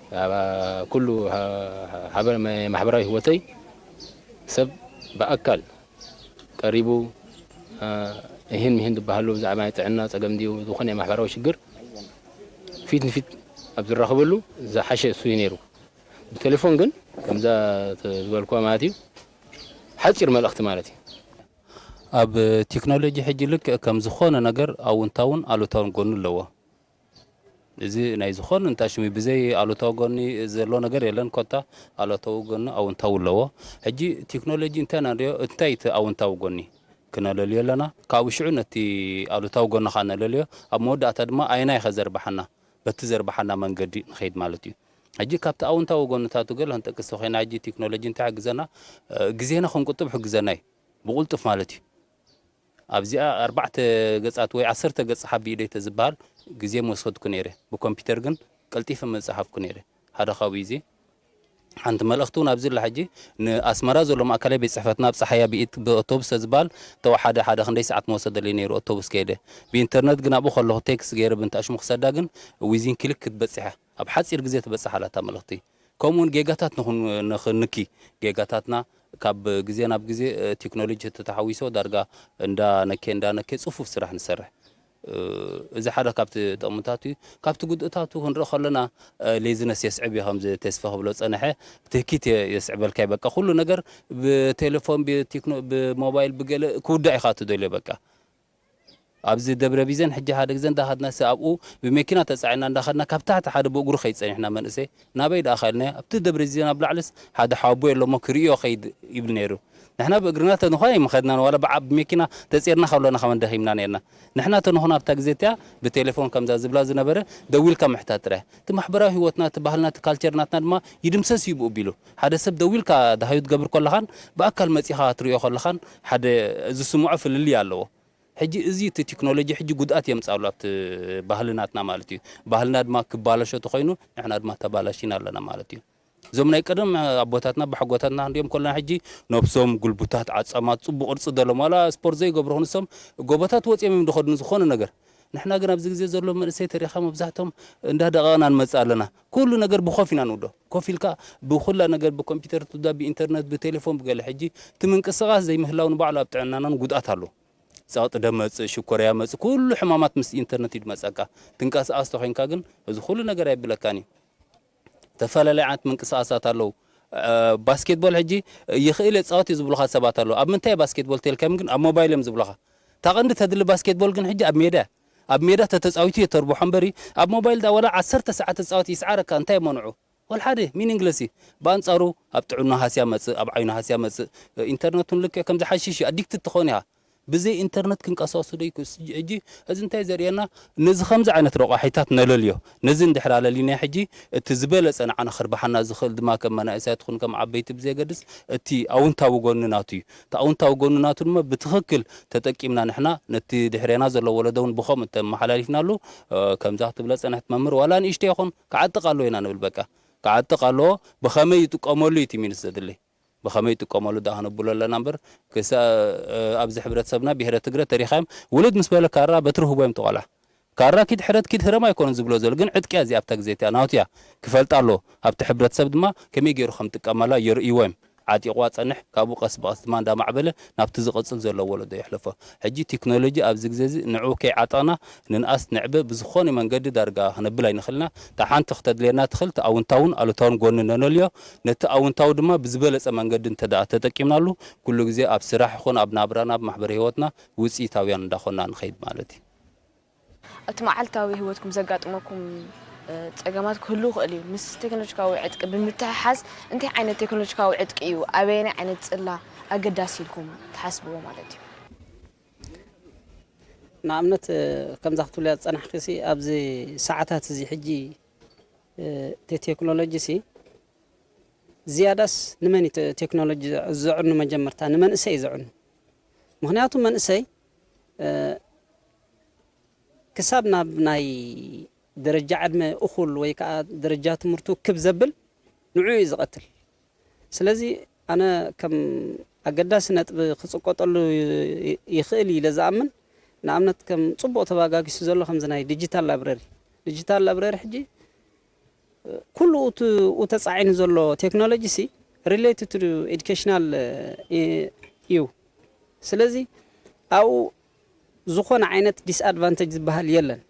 ብዛዕባ ኩሉ ሓበረ ማሕበራዊ ህይወተይ ሰብ ብኣካል ቀሪቡ እሂን ምሂን ዝበሃሉ ብዛዕባ ናይ ጥዕና ጸገም ድዩ ዝኾነ ማሕበራዊ ሽግር ፊት ንፊት ኣብ ዝራኸበሉ ዝሓሸ እሱ እዩ ነይሩ። ብቴሌፎን ግን ከምዛ ዝበልኩዋ ማለት እዩ ሓፂር መልእኽቲ ማለት እዩ። ኣብ ቴክኖሎጂ ሕጂ ልክዕ ከም ዝኾነ ነገር ኣውንታውን ኣሉታውን ጎኑ ኣለዎ። እዚ ናይ ዝኾነ እንታሽሚ ብዘይ ኣሉታዊ ጎኒ ዘሎ ነገር የለን። ኮታ ኣሉታዊ ጎኒ ኣውንታዊ ኣለዎ። ሕጂ ቴክኖሎጂ እንታይ ኢና ንሪኦ? እንታይ እቲ ኣውንታዊ ጎኒ ክነለልዮ ኣለና። ካብኡ ሽዑ ነቲ ኣሉታዊ ጎኒ ከዓ ነለልዮ። ኣብ መወዳእታ ድማ ኣየናይ ኢኸ ዘርብሓና? በቲ ዘርብሓና መንገዲ ንኸይድ ማለት እዩ። ሕጂ ካብቲ ኣውንታዊ ጎንታቱ ገለ ክንጠቅስ ተኾይና ሕጂ ቴክኖሎጂ እንታይ ይሕግዘና? ግዜና ክንቁጥብ ይሕግዘና እዩ። ብቕልጡፍ ማለት እዩ። ኣብዚኣ ኣርባዕተ ገጻት ወይ ዓሰርተ ገጽ ሓቢ ኢደይ ተዝበሃል ግዜ ምወሰድኩ ነይረ። ብኮምፒተር ግን ቀልጢፈ ምጸሓፍኩ ነይረ። ሓደ ካብኡ እዚ ሓንቲ መልእኽቲ እውን ኣብዚ ኣላ። ሕጂ ንኣስመራ ዘሎ ማእከላይ ቤት ጽሕፈትና ኣብ ጸሓያ ብኢድ ብኣውቶቡስ ተዝበሃል ተወሓደ ሓደ ክንደይ ሰዓት ምወሰደለይ ነይሩ ኣውቶቡስ ከይደ። ብኢንተርነት ግን ኣብኡ ከለኹ ቴክስት ገይረ ብንታሽሙ ክሰዳ ግን ዊዚን ክሊክ ክትበጽሕ እያ። ኣብ ሓጺር ግዜ ትበጽሕ ኣላ እታ መልእኽቲ። ከምኡ እውን ጌጋታት ንኹን ንኽንኪ ጌጋታትና ካብ ግዜ ናብ ግዜ ቴክኖሎጂ ተተሓዊሶ ዳርጋ እንዳነኬ እንዳነኬ ጽፉፍ ስራሕ ንሰርሕ። እዚ ሓደ ካብቲ ጥቕምታቱ እዩ። ካብቲ ጉድእታቱ ክንርኢ ከለና ሌዝነስ የስዕብ እዩ ከምዚ ተስፋ ክብሎ ጸንሐ ትህኪት የስዕበልካ እዩ። በቃ ኩሉ ነገር ብቴሌፎን ብቴክኖ ብሞባይል ብገለ ክውዳእ ኢኻ ትደልዮ በቃ። ኣብዚ ደብረ ቢዘን ሕጂ ሓደ ግዜ እንዳኸድና ሲ ኣብኡ ብመኪና ተጻዒና እንዳኸድና ካብ ታሕቲ ሓደ ብእግሩ ከይድ ጸኒሕና መንእሰይ ናበይ ደኣ ኸልናዮ ኣብቲ ደብረ ቢዘን ኣብ ላዕልስ ሓደ ሓቦ የሎሞ ክርእዮ ከይድ ይብል ነይሩ። ንሕና ብእግርና ተንኾ ኣይምኸድናን ዋላ ብዓ ብመኪና ተጺርና ከሎና ከመን ደኺምና ነርና። ንሕና ተንኾ ናብታ ግዜ እቲኣ ብቴሌፎን ከምዛ ዝብላ ዝነበረ ደዊልካ ምሕታት ጥራይ። እቲ ማሕበራዊ ህይወትና እቲ ባህልና እቲ ካልቸር ናትና ድማ ይድምሰስ እዩ ብኡ ቢሉ። ሓደ ሰብ ደዊልካ ዳሃዩ ትገብር ከለኻን ብኣካል መጺኻ ትርእዮ ከለኻን ሓደ ዝስምዖ ፍልልይ ኣለዎ። ሕጂ እዚ እቲ ቴክኖሎጂ ሕጂ ጉድኣት የምጻሉ ኣብቲ ባህልናትና ማለት እዩ። ባህልና ድማ ክባለሾ ተኾይኑ ንሕና ድማ ተባላሽና ኣለና ማለት እዩ። እዞም ናይ ቀደም ኣቦታትና ባሕጎታትና ክንሪኦም ከለና ሕጂ ነብሶም ጉልቡታት ዓጻማት ጽቡቅ ቅርጺ ደሎም ዋላ ስፖርት ዘይገብሩ ክንሶም ጎቦታት ወጺኦም እዮም ዝኸዱ ዝኾነ ነገር። ንሕና ግን ኣብዚ ግዜ ዘሎ መንእሰይ ተሪኻ መብዛሕቶም እንዳደቐቕና ንመጽእ ኣለና። ኩሉ ነገር ብኮፍ ኢና ንውዶ። ኮፍ ኢልካ ብኩላ ነገር ብኮምፒውተር ትዳ ብኢንተርነት ብቴሌፎን ብገለ ሕጂ እቲ ምንቅስቃስ ዘይምህላው ንባዕሉ ኣብ ጥዕናናን ጉድኣት ኣለዎ። ጸቕጢ ደም መጽእ፣ ሽኮርያ መጽእ፣ ኩሉ ሕማማት ምስ ኢንተርነት እዩ ዝመጸካ። ትንቀሳቐስ ተኾይንካ ግን እዚ ኩሉ ነገር ኣይብለካን እዩ። ዝተፈላለዩ ዓይነት ምንቅስቃሳት ኣለዉ። ባስኬትቦል ሕጂ ይኽእል የጻወት እዩ ዝብሉኻ ሰባት ኣለዉ። ኣብ ምንታይ ባስኬትቦል ተልካዮም ግን ኣብ ሞባይል እዮም ዝብሉኻ። እታ ቀንዲ ተድሊ ባስኬትቦል ግን ሕጂ ኣብ ሜዳ እያ። ኣብ ሜዳ ተተጻዊቱ የተርብሖ እምበሪ ኣብ ሞባይል ዳ ወላ ዓሰርተ ሰዓት ተጻወት ይስዓረካ እንታይ እሞ ንዑ። ወልሓደ ሚኒንግለስ እዩ። ብኣንጻሩ ኣብ ጥዕና ሃስያ መጽእ፣ ኣብ ዓይኑ ሃስያ መጽእ፣ ኢንተርነቱን ልክዕ ከም ዝሓሽሽ እዩ። ኣዲክትድ ትኸውን ኢኻ። ብዘይ ኢንተርነት ክንቀሳቀሱ ዶ ይኩስ? ሕጂ እዚ እንታይ ዘርእየና? ነዚ ከምዚ ዓይነት ረቋሒታት ነለልዮ። ነዚ እንድሕር ኣለሊና ሕጂ እቲ ዝበለጸ ንዓና ክርብሓና ዝኽእል ድማ ከም መናእሰያት ይኹን ከም ዓበይቲ ብዘየገድስ እቲ ኣውንታዊ ጎኒ ናቱ እዩ። እቲ ኣውንታዊ ጎኒ ናቱ ድማ ብትኽክል ተጠቂምና ንሕና ነቲ ድሕሬና ዘሎ ወለዶ እውን ብኸምኡ ተመሓላሊፍናሉ ከምዛ ክትብለ ጸንሕት መምህር ዋላ ንእሽቶ ይኹን ክዓጥቕ ኣለዎ ኢና ንብል በቃ። ክዓጥቕ ኣለዎ። ብኸመይ ይጥቀመሉ እዩ እቲ ሚኒስ ዘድሊ። ብኸመይ ይጥቀመሉ ደኣ ክነብሎ ኣለና እምበር ክሳ ኣብዚ ሕብረተሰብና ብሄረ ትግረ ተሪኻዮም ውሉድ ምስ በለ ካራ በትሪ ህቦ እዮም ተቆልዓ ካራ ኪድ ሕረት ኪድ ህረም ኣይኮነን ዝብሎ ዘሎ ግን ዕጥቅያ እዚኣ ኣብታ ግዜ እቲኣ ናውትያ ክፈልጣ ኣለዎ ኣብቲ ሕብረተሰብ ድማ ከመይ ገይሩ ከም ጥቀመላ የርእይዎ እዮም ዓጢቕዋ ጸንሕ ካብኡ ቀስ ብቐስ ድማ እንዳማዕበለ ናብቲ ዝቕጽል ዘሎ ወለዶ የሕልፎ ሕጂ ቴክኖሎጂ ኣብዚ ግዜ እዚ ንዑ ከይዓጠቕና ንንኣስ ንዕበ ብዝኾነ መንገዲ ዳርጋ ክነብል ኣይንኽእልና እታ ሓንቲ ክተድልየና ትኽእል እቲ ኣውንታውን ኣሉታውን ጎኒ ነነልዮ ነቲ ኣውንታዊ ድማ ብዝበለጸ መንገዲ እንተ ደኣ ተጠቂምናሉ ኩሉ ግዜ ኣብ ስራሕ ይኹን ኣብ ናብራና ኣብ ማሕበረ ህይወትና ውፅኢታውያን እንዳኾንና ንኸይድ ማለት እዩ። ኣብቲ መዓልታዊ ህይወትኩም ዘጋጥመኩም ጸገማት ክህሉ ይኽእል እዩ። ምስ ቴክኖሎጂካዊ ዕጥቂ ብምትሕሓዝ እንታይ ዓይነት ቴክኖሎጂካዊ ዕጥቂ እዩ? ኣበየናይ ዓይነት ጽላ ኣገዳሲ ኢልኩም ትሓስብዎ ማለት እዩ? ንኣብነት ከምዛ ክትብልያ ዝጸናሕክሲ ኣብዚ ሰዓታት እዚ ሕጂ እቲ ቴክኖሎጂ ሲ ዝያዳስ ንመን እዩ ቴክኖሎጂ ዘዕኑ መጀመርታ ንመንእሰይ እዩ ዘዕኑ ምክንያቱ መንእሰይ ክሳብ ናብ ናይ ደረጃ ዕድመ እኹል ወይ ከዓ ደረጃ ትምህርቱ ክብ ዘብል ንዑ እዩ ዝቐትል ስለዚ ኣነ ከም ኣገዳሲ ነጥቢ ክፅቆጠሉ ይኽእል ኢለ ዝኣምን ንኣብነት ከም ፅቡቕ ተባጋጊሱ ዘሎ ከምዚ ናይ ዲጂታል ላይብረሪ ዲጂታል ላይብረሪ ሕጂ ኩሉ እቲ ተፃዒኑ ዘሎ ቴክኖሎጂ ሲ related to educational እዩ ስለዚ ኣብኡ ዝኾነ ዓይነት disadvantage ዝበሃል የለን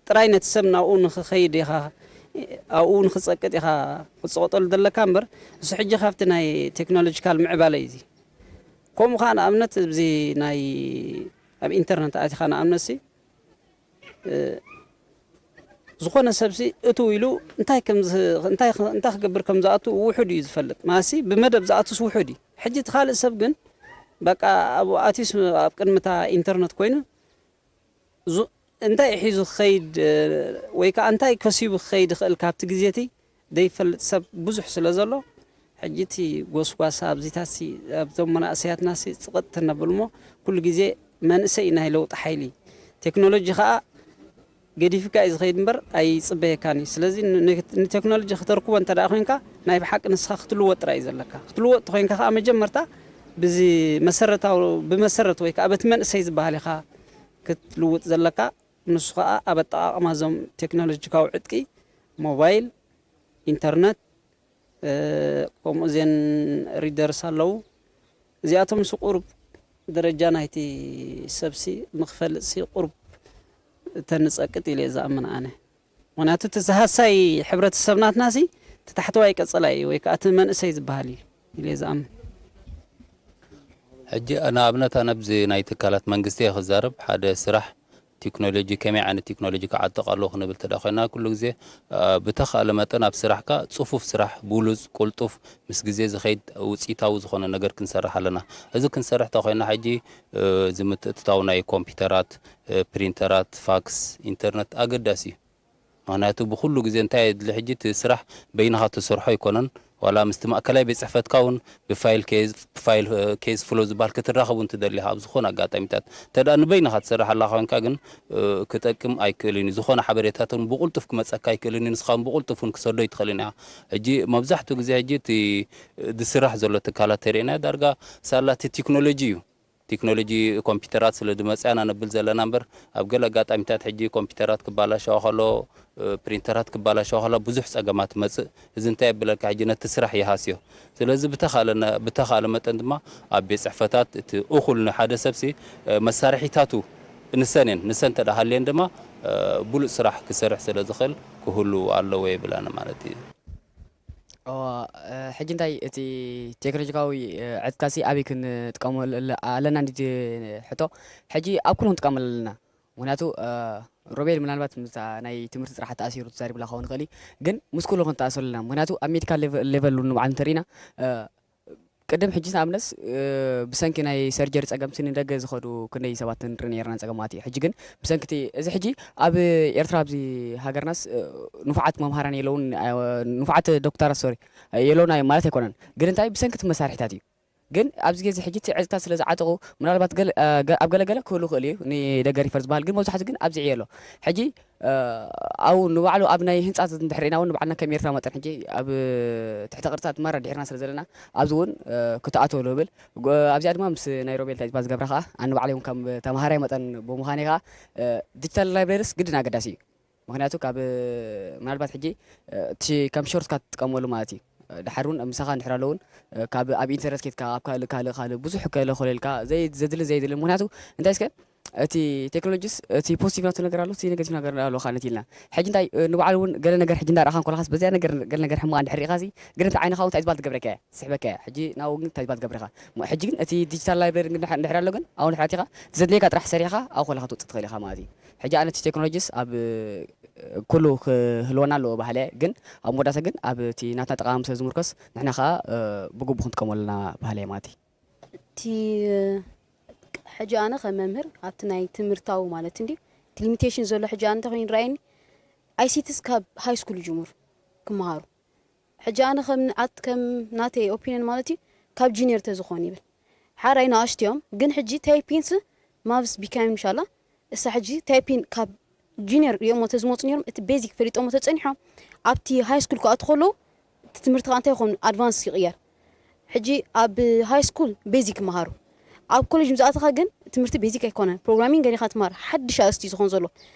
ጥራይ ነቲ ሰብ ናብኡ ንኽኸይድ ኢኻ ኣብኡ ንኽፀቅጥ ኢኻ ክትፀቅጠሉ ዘለካ እምበር እሱ ሕጂ ካብቲ ናይ ቴክኖሎጂካል ምዕባለ እዩ ከምኡ ከዓ ንኣብነት እዚ ናይ ኣብ ኢንተርነት ኣቲኻ ንኣብነት ሲ ዝኾነ ሰብሲ እትው ኢሉ እንታይ ክገብር ከም ዝኣቱ ውሑድ እዩ ዝፈልጥ ማለትሲ ብመደብ ዝኣቱስ ውሑድ እዩ ሕጂ እቲ ካልእ ሰብ ግን በቃ ኣብኡ ኣትዩስ ኣብ ቅድሚ እታ ኢንተርነት ኮይኑ እንታይ ሒዙ ክኸይድ ወይ ከዓ እንታይ ከሲቡ ክኸይድ ይኽእል ካብቲ ግዜ እቲ ዘይፈልጥ ሰብ ብዙሕ ስለ ዘሎ ሕጂ እቲ ጎስጓስ ኣብዚታት ኣብዞም መናእሰያትና ፅቕጥ ተነብል እሞ ኩሉ ግዜ መንእሰይ ናይ ለውጢ ሓይሊ ቴክኖሎጂ ከዓ ገዲፍካ እዩ ዝኸይድ እምበር ኣይፅበየካን እዩ ስለዚ ንቴክኖሎጂ ክተርክቦ እንተ ኮይንካ ናይ ብሓቂ ንስኻ ክትልወጥ ጥራይ እዩ ዘለካ ክትልወጥ ተኮይንካ ከዓ መጀመርታ ብዚ መሰረታዊ ብመሰረት ወይ ከዓ በቲ መንእሰይ ዝበሃል ኢኻ ክትልውጥ ዘለካ ንሱ ከዓ ኣብ ኣጠቓቕማ እዞም ቴክኖሎጂካዊ ዕጥቂ ሞባይል ኢንተርነት ከምኡ ዜን ሪደርስ ኣለዉ እዚኣቶም ሲ ቁሩብ ደረጃ ናይቲ ሰብሲ ንክፈልጥ ሲ ቁሩብ ተንፀቅጥ ኢለ ዝኣምን ኣነ ምክንያቱ እቲ ዝሃሳይ ሕብረተሰብ ናትና ሲ እቲ ታሕተዋይ ቀፀላይ እዩ ወይ ከዓ እቲ መንእሰይ ዝበሃል እዩ ኢለ ዝኣምን ሕጂ ንኣብነት ኣነ ኣብዚ ናይ ትካላት መንግስቲ እየ ክዛረብ። ሓደ ስራሕ ቴክኖሎጂ፣ ከመይ ዓይነት ቴክኖሎጂ ክዓጥቕ ኣለዎ ክንብል ተዳ ኮይና፣ ኩሉ ግዜ ብተኻእለ መጠን ኣብ ስራሕካ ጽፉፍ ስራሕ፣ ብሉጽ፣ ቁልጡፍ፣ ምስ ግዜ ዝኸይድ ውፅኢታዊ ዝኾነ ነገር ክንሰርሕ ኣለና። እዚ ክንሰርሕ ተኮይና ሕጂ እዚ ምትእትታው ናይ ኮምፒውተራት፣ ፕሪንተራት፣ ፋክስ፣ ኢንተርነት ኣገዳሲ እዩ። ምክንያቱ ብኩሉ ግዜ እንታይ የድሊ ሕጂ እቲ ስራሕ በይንኻ ትሰርሖ ኣይኮነን። ዋላ ምስቲ ማእከላይ ቤት ጽሕፈትካ እውን ብፋይል ኬዝ ፍሎ ዝበሃል ክትራኸብ እውን ትደሊ ኢኻ። ኣብ ዝኾነ ኣጋጣሚታት እንተ ደኣ ንበይንኻ ትሰርሕ ኣላ ኮይንካ ግን ክጠቅም ኣይክእልን እዩ። ዝኾነ ሓበሬታትን ብቕልጡፍ ክመጸካ ኣይክእልን እዩ። ንስኻ እውን ብቕልጡፍ እውን ክሰዶ ኣይትኽእልን ኢኻ። ሕጂ መብዛሕትኡ ግዜ ሕጂ እቲ ዝስራሕ ዘሎ ትካላት ተሪእና ዳርጋ ሳላ እቲ ቴክኖሎጂ እዩ። ቴክኖሎጂ ኮምፒውተራት ስለ ዝመፅኣና ነብል ዘለና እምበር ኣብ ገለ ኣጋጣሚታት ሕጂ ኮምፒውተራት ክባላሸዋ ከሎ ፕሪንተራት ክባላሸዋ ከሎ ብዙሕ ፀገማት ትመፅእ። እዚ እንታይ የብለካ ሕጂ ነቲ ስራሕ ይሃስዮ። ስለዚ ብተኻለ መጠን ድማ ኣብ ቤት ፅሕፈታት እቲ እኹል ንሓደ ሰብሲ መሳርሒታቱ ንሰን እየን። ንሰን እንተ ደኣ ሃልየን ድማ ብሉፅ ስራሕ ክሰርሕ ስለ ዝኽእል ክህሉ ኣለዎ የብላና ማለት እዩ። እዋ፣ ሕጂ እንታይ እቲ ቴክኖሎጂካዊ ዕጥቃሲ ኣበይ ክንጥቀመሉ ኣለና እንዲ ሕቶ? ሕጂ ኣብ ኩሉ ክንጥቀመሉ ኣለና። ምክንያቱ ሮቤል ምናልባት ምስታ ናይ ትምህርቲ ጥራሕ ተኣሲሩ ተዛሪብላ ክኸውን ይኽእል እዩ፣ ግን ምስ ኩሉ ክንተኣሰሉ ኣለና። ምክንያቱ ኣብ ሜዲካል ሌቨል እውን ንባዕሉ እንተሪእና ቅድም ሕጂ ንኣብነት ብሰንኪ ናይ ሰርጀሪ ጸገምቲ ንደገ ዝኸዱ ክንደይ ሰባት ንርኢ ነርና ጸገማት እዩ። ሕጂ ግን ብሰንኪ እቲ እዚ ሕጂ ኣብ ኤርትራ ኣብዚ ሃገርናስ ንፉዓት መምሃራን የለውን፣ ንፉዓት ዶክተራት ሶሪ የለውን ማለት ኣይኮነን። ግን እንታይ ብሰንኪ እቲ መሳርሒታት እዩ። ግን ኣብዚ ግዜ ሕጂ እቲ ዕጽታት ስለ ዝዓጠቑ ምናልባት ኣብ ገለገለ ክህሉ ይኽእል እዩ ንደገ ሪፈር ዝበሃል ግን መብዛሕትኡ ግን ኣብዚ ዕዮ ኣሎ። ሕጂ ኣብኡ ንባዕሉ ኣብ ናይ ህንፃ እንድሕር ኢና እውን ንባዕልና ከም ኤርትራ መጠን ሕጂ ኣብ ትሕተ ቅርፃ ትመራ ድሒርና ስለ ዘለና ኣብዚ እውን ክትኣተወሉ እብል። ኣብዚኣ ድማ ምስ ናይ ሮቤል ታይዝባ ዝገብራ ከዓ ኣነ ባዕለይ እውን ከም ተምሃራይ መጠን ብምዃነይ ከዓ ዲጂታል ላይብረሪስ ግድን ኣገዳሲ እዩ። ምክንያቱ ካብ ምናልባት ሕጂ እቲ ከም ሾርትካት ትጥቀመሉ ማለት እዩ። ድሓር እውን ምሳኻ እንድሕር ኣሎ እውን ካብ ኣብ ኢንተርነት ኬድካ ኣብ ካልእ ካልእ ካልእ ብዙሕ ከለኮለልካ ዘድልን ዘየድልን ምክንያቱ እንታይ እስከ እቲ ቴክኖሎጂስ እቲ ፖዚቲቭ ናቱ ነገር ኣሎ እቲ ኔጋቲቭ ነገር ኣሎ ካነት ኢልና ሕጂ እንታይ ንባዕሉ እውን ገለ ነገር ሕጂ እንዳረኣኻ እንኮለኻስ በዚያ ነገር ገለ ነገር ሕማቕ እንድሕር ሪኢኻሲ ግን እቲ ዓይንኻ እውን እንታይ ዝባል ትገብረካ እያ ትስሕበካ እያ ሕጂ ናብኡ ግን እንታይ ዝባል ትገብረኻ ሕጂ ግን እቲ ዲጂታል ላይብረሪ እንድሕር ኣሎ ግን ኣብኡ እንድሕር ኣቲኻ ዘድልየካ ጥራሕ ሰሪሕኻ ኣብኡ ከለኻ ትውፅእ ትኽእል ኢኻ ማለት እዩ ሕጂ ኣነ እቲ ቴክኖሎጂስ ኣብ ኩሉ ክህልወና ኣለዎ ባህለ ግን ኣብ መወዳእታ ግን ኣብ እቲ ናትና ጠቃሚ ስለ ዝምርኮስ ንሕና ከዓ ብግቡ ክንጥቀመሉ ኣለና ባህለ ማለት እዩ እቲ ሕጂ ኣነ ከም መምህር ኣብቲ ናይ ትምህርታዊ ማለት እንዲ እቲ ሊሚቴሽን ዘሎ ሕጂ ኣነ እንተኮይኑ ይረኣየኒ ኣይሲቲስ ካብ ሃይ ስኩል ይጅምሩ ክመሃሩ ሕጂ ኣነ ከም ንዓት ከም ናተይ ኦፒኒየን ማለት እዩ ካብ ጂኒየር ተዝኾን ይብል ሓራይ ንኣሽቱ እዮም ግን ሕጂ ታይፒንስ ማብስ ቢካይም ምሻላ እሳ ሕጂ ታይፒን ካብ ጂኒየር እዮም ተዝመፁ ነይሮም እቲ ቤዚክ ፈሊጦሞ ተፀኒሖም ኣብቲ ሃይ ስኩል ክኣቱ ከለዉ እቲ ትምህርቲ ከዓ እንታይ ይኾኑ ኣድቫንስ ይቕየር ሕጂ ኣብ ሃይ ስኩል ቤዚክ ይመሃሩ ኣብ ኮሌጅ ምስ ኣተኻ ግን ትምህርቲ ቤዚክ ኣይኮነን ፕሮግራሚንግ ገዲኻ ትማር ሓድሽ ኣርእስቲ ዝኾን ዘሎ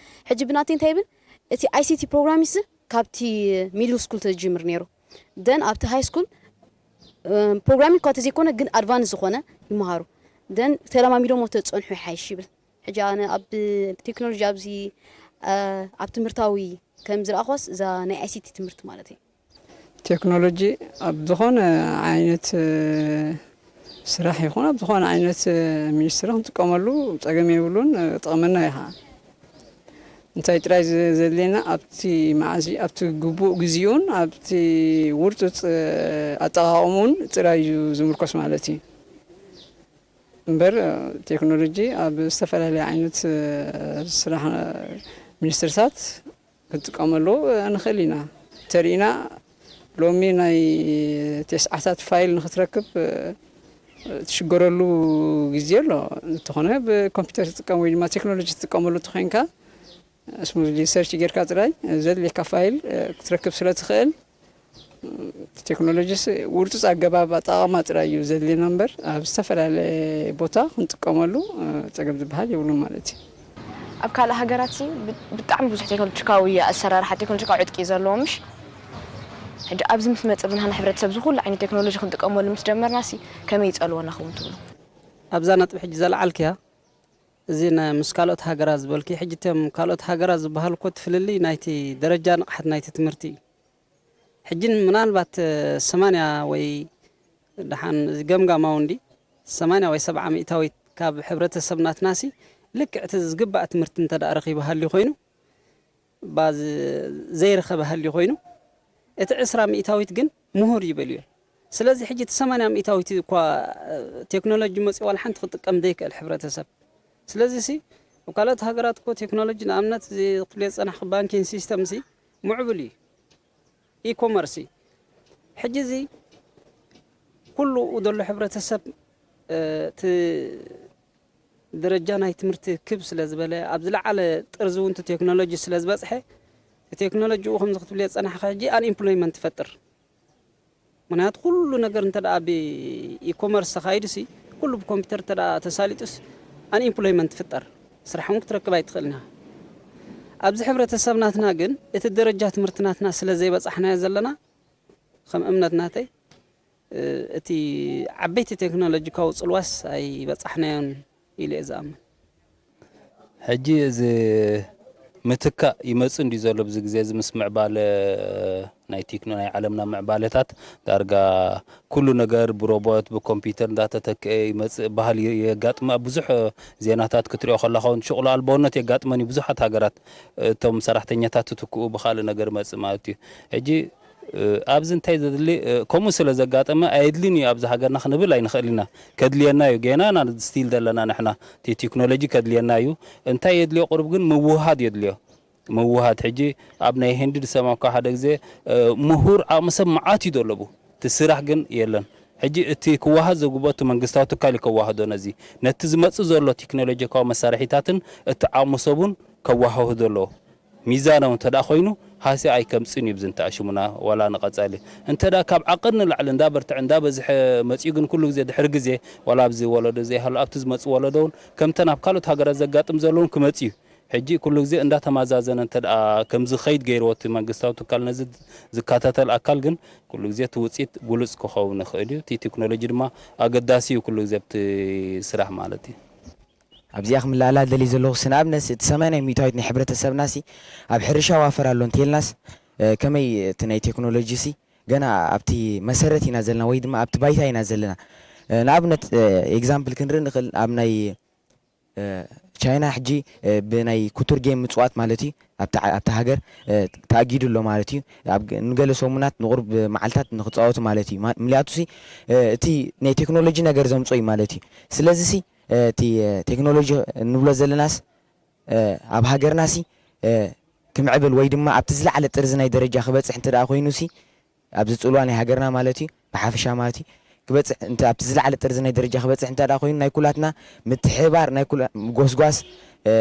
ሕጂ ብናተይ እንታይ ይብል እቲ ኣይሲቲ ፕሮግራሚንግስ ካብቲ ሚድል ስኩል ተዝጅምር ነይሩ ደን ኣብቲ ሃይ ስኩል ፕሮግራሚንግ እኳ ተዘይኮነ ግን ኣድቫንስ ዝኾነ ይመሃሩ ደን ተለማሚዶሞ ተፀንሑ ይሓይሽ ይብል ሕጂ ኣነ ኣብ ቴክኖሎጂ ኣብዚ ኣብ ትምህርታዊ ከም ዝረኣኽዋስ እዛ ናይ ኣይሲቲ ትምህርቲ ማለት እዩ ቴክኖሎጂ ኣብ ዝኾነ ዓይነት ስራሕ ይኹን ኣብ ዝኾነ ዓይነት ሚኒስትሪ ክንጥቀመሉ ፀገም የብሉን ጠቕመና እዩ ከዓ እንታይ ጥራይ ዘድልየና ኣብቲ መዓዚ ኣብቲ ግቡእ ግዚኡን ኣብቲ ውርፁፅ ኣጠቓቕምኡን ጥራይ እዩ ዝምርኮስ ማለት እዩ እምበር ቴክኖሎጂ ኣብ ዝተፈላለየ ዓይነት ስራሕ ሚኒስትርታት ክንጥቀመሉ ንኽእል ኢና። እንተሪእና ሎሚ ናይ ቴስዓታት ፋይል ንኽትረክብ ትሽገረሉ ግዜ ኣሎ። እንተኾነ ብኮምፒውተር ትጥቀም ወይ ድማ ቴክኖሎጂ ትጥቀመሉ እንተኾይንካ ስሙዝሊ ሰርች ጌርካ ጥራይ ዘድልየካ ፋይል ክትረክብ ስለ ትኽእል ቴክኖሎጂስ ውርፁፅ ኣገባብ ኣጠቓቕማ ጥራይ እዩ ዘድልየና እምበር ኣብ ዝተፈላለየ ቦታ ክንጥቀመሉ ፀገም ዝበሃል የብሉን ማለት እዩ። ኣብ ካልእ ሃገራት ሲ ብጣዕሚ ብዙሕ ቴክኖሎጂካዊ ኣሰራርሓ ቴክኖሎጂካዊ ዕጥቂ እዩ ዘለዎ ምሽ ሕጂ ኣብዚ ምስ መፅእ ብናህና ሕብረተሰብ ዝኩሉ ዓይነት ቴክኖሎጂ ክንጥቀመሉ ምስ ጀመርና ሲ ከመይ ይፀልወና ክውን ትብሉ ኣብዛ ነጥቢ ሕጂ ዘለዓልክያ እዚ ምስ ካልኦት ሃገራት ዝበልኪ ሕጂ ቶም ካልኦት ሃገራት ዝበሃሉ እኮ እቲ ፍልልይ ናይቲ ደረጃ ንቕሓት ናይቲ ትምህርቲ እዩ ሕጂ ምናልባት ሰማንያ ወይ ደሓን ገምጋማዊ እንዲ ሰማንያ ወይ ሰብዓ ሚእታዊት ካብ ሕብረተሰብ ናትናሲ ልክዕ እቲ ዝግባእ ትምህርቲ እንተ ደኣ ረኺቡ ሃልዩ ኮይኑ፣ ባ ዝ-፣ ዘይረኸበ ሃልዩ ኮይኑ፣ እቲ ዕስራ ሚእታዊት ግን ምሁር እዩ በልዮ። ስለዚ ሕጂ እቲ ሰማንያ ሚእታዊት እኳ፣ እ፣ ቴክኖሎጂ መጽዩ ዋላ ሓንቲ ክጥቀም ዘይክእል ሕብረተሰብ። ስለዚ ሲ፣ ኣብ ካልኦት ሃገራት እኮ ቴክኖሎጂ ንኣብነት እዚ ክፍልዮ ዝጸናሕኩ ባንኪንግ ሲስተም ሲ ምዕቡል እዩ። ኢኮመርሲ። ሕጂ እዚ ኩሉ ዘሎ ሕብረተሰብ፣ እ፣ እቲ ደረጃ ናይ ትምህርቲ ክብ ስለ ዝበለ፣ ኣብ ዝለዓለ ጥርዚ እውን እቲ ቴክኖሎጂ ስለ ዝበጽሐ፣ እቲ ቴክኖሎጂኡ ከምዚ ክትብልዮ ዝጸናሕካ ሕጂ ኣንኤምፕሎይመንት ትፈጥር። ምኽንያቱ ኩሉ ነገር እንተ ደኣ ብኢኮመርስ ተኻይዱሲ፣ ኩሉ ብኮምፒውተር እንተ ደኣ ተሳሊጡስ፣ ኣንኤምፕሎይመንት ትፍጠር። ስራሕ እውን ክትረክብ ኣይትኽእልን ኢኻ። ኣብዚ ሕብረተሰብ ናትና ግን እቲ ደረጃ ትምህርቲ ናትና ስለ ዘይበጻሕናዮ ዘለና፣ ከም እምነት ናተይ፣ እ፣ እቲ ዓበይቲ ቴክኖሎጂካዊ ጽልዋስ ኣይበጻሕናዮን ኢለ እየ ዝኣምን። ሕጂ እዚ ምትካእ ይመጽእ እንድዩ ዘሎ፣ ብዚ ግዜ እዚ ምስ ምዕባለ ናይ ቴክኖ-፣ ናይ ዓለምና ምዕባለታት ዳርጋ ኩሉ ነገር ብሮቦት፣ ብኮምፒውተር እንዳተተክአ ይመጽእ ባህል የ-፣ የጋጥም። ኣብ ብዙሕ ዜናታት ክትሪኦ ከለኻ እውን ሽቕሎ ኣልቦነት የጋጥመን እዩ። ብዙሓት ሃገራት እቶም ሰራሕተኛታት ትትክኡ ብኻልእ ነገር መጽእ ማለት እዩ። ሕጂ እ፣ ኣብዚ እንታይ ዘድሊ፣ እ፣ ከምኡ ስለ ዘጋጠመ ኣየድልን እዩ ኣብዚ ሃገርና ክንብል ኣይንኽእል ኢና። ከድልየና እዩ። ጌና ኢና ስቲል ዘለና ንሕና። እቲ ቴክኖሎጂ ከድልየና እዩ። እንታይ የድልዮ? ቁሩብ ግን ምውህሃድ የድልዮ። ምውህሃድ። ሕጂ ኣብ ናይ ህንዲ ዝሰማዕኩ ሓደ ግዜ፣ እ፣ ምሁር ዓቕሚ ሰብ መዓት እዩ ዘለቡ። እቲ ስራሕ ግን የለን። ሕጂ እቲ ክወሃድ ዘግብኦ እቲ መንግስታዊ ትካል እዩ ከዋህዶ ነዚ። ነቲ ዝመጽእ ዘሎ ቴክኖሎጂካዊ መሳርሒታትን እቲ ዓቕሚ ሰቡን ከዋህህዶ ኣለዎ። ሚዛናዊ እንተ ደኣ ኮይኑ፣ ሃስያ ኣይከምጽእን እዩ ብዝንተ ኣሽሙና ዋላ ንቐጻሊ። እንተ ደኣ ካብ ዓቕን ንላዕሊ እንዳበርትዐ እንዳበዝሐ መጺኡ ግን ኩሉ ግዜ ድሕሪ ግዜ ዋላ ኣብዚ ወለዶ ዘይሃሉ ኣብቲ ዝመጽእ ወለዶ እውን ከምተን ኣብ ካልኦት ሃገራት ዘጋጥም ዘሎ እውን ክመጽእ እዩ። ሕጂ ኩሉ ግዜ እንዳተማዛዘነ እንተ ደኣ ከም ዝኸይድ ገይርዎ እቲ መንግስታዊ ትካል ነዚ ዝከታተል ኣካል ግን ኩሉ ግዜ እቲ ውጽኢት ግሉጽ ክኸውን ይኽእል እዩ። እቲ ቴክኖሎጂ ድማ ኣገዳሲ እዩ ኩሉ ግዜ ኣብቲ ስራሕ ማለት እዩ። ኣብዚኣ ክምልኣላ ደልየ ዘለኹ፣ ንኣብነት እቲ ሰማንያ ሚእታዊት ናይ ሕብረተሰብናሲ ኣብ ሕርሻ ዋፈር ኣሎ እንተልናስ፣ እ፣ ከመይ እቲ ናይ ቴክኖሎጂሲ ገና ኣብቲ መሰረት ኢና ዘለና ወይ ድማ ኣብቲ ባይታ ኢና ዘለና። እ፣ ንኣብነት፣ እ፣ ኤግዛምፕል ክንርኢ ንኽእል፣ ኣብ ናይ፣ እ፣ ቻይና ሕጂ፣ እ፣ ብናይ ኩቱር ጌም ምጽዋት ማለት እዩ፣ ኣብታ ዓ-፣ ኣብታ ሃገር፣ እ፣ ተኣጊዱ ኣሎ ማለት እዩ። ኣብ ገ-፣ ንገለ ሰሙናት ንቑሩብ መዓልታት ንኽጻወቱ ማለት እዩ። ማ-፣ ምክንያቱሲ፣ እ፣ እቲ ናይ ቴክኖሎጂ ነገር ዘምጾ እዩ ማለት እዩ። ስለዚሲ፣ እ፣ እቲ፣ እ፣ ቴክኖሎጂ እንብሎ ዘለናስ፣ እ፣ ኣብ ሃገርናሲ፣ እ፣ ክምዕብል ወይ ድማ ኣብቲ ዝለዓለ ጥርዚ ናይ ደረጃ ክበጽሕ እንተ ደኣ ኮይኑሲ፣ ኣብዚ ጽልዋ ናይ ሃገርና ማለት እዩ፣ ብሓፈሻ ማለት እዩ፣ ክበጽሕ እንተ ኣብቲ ዝለዓለ ጥርዚ ናይ ደረጃ ክበጽሕ እንተ ደኣ ኮይኑ፣ ናይ ኩላትና ምትሕብባር፣ ናይ ኩላ-፣ ምጎስጓስ፣ እ፣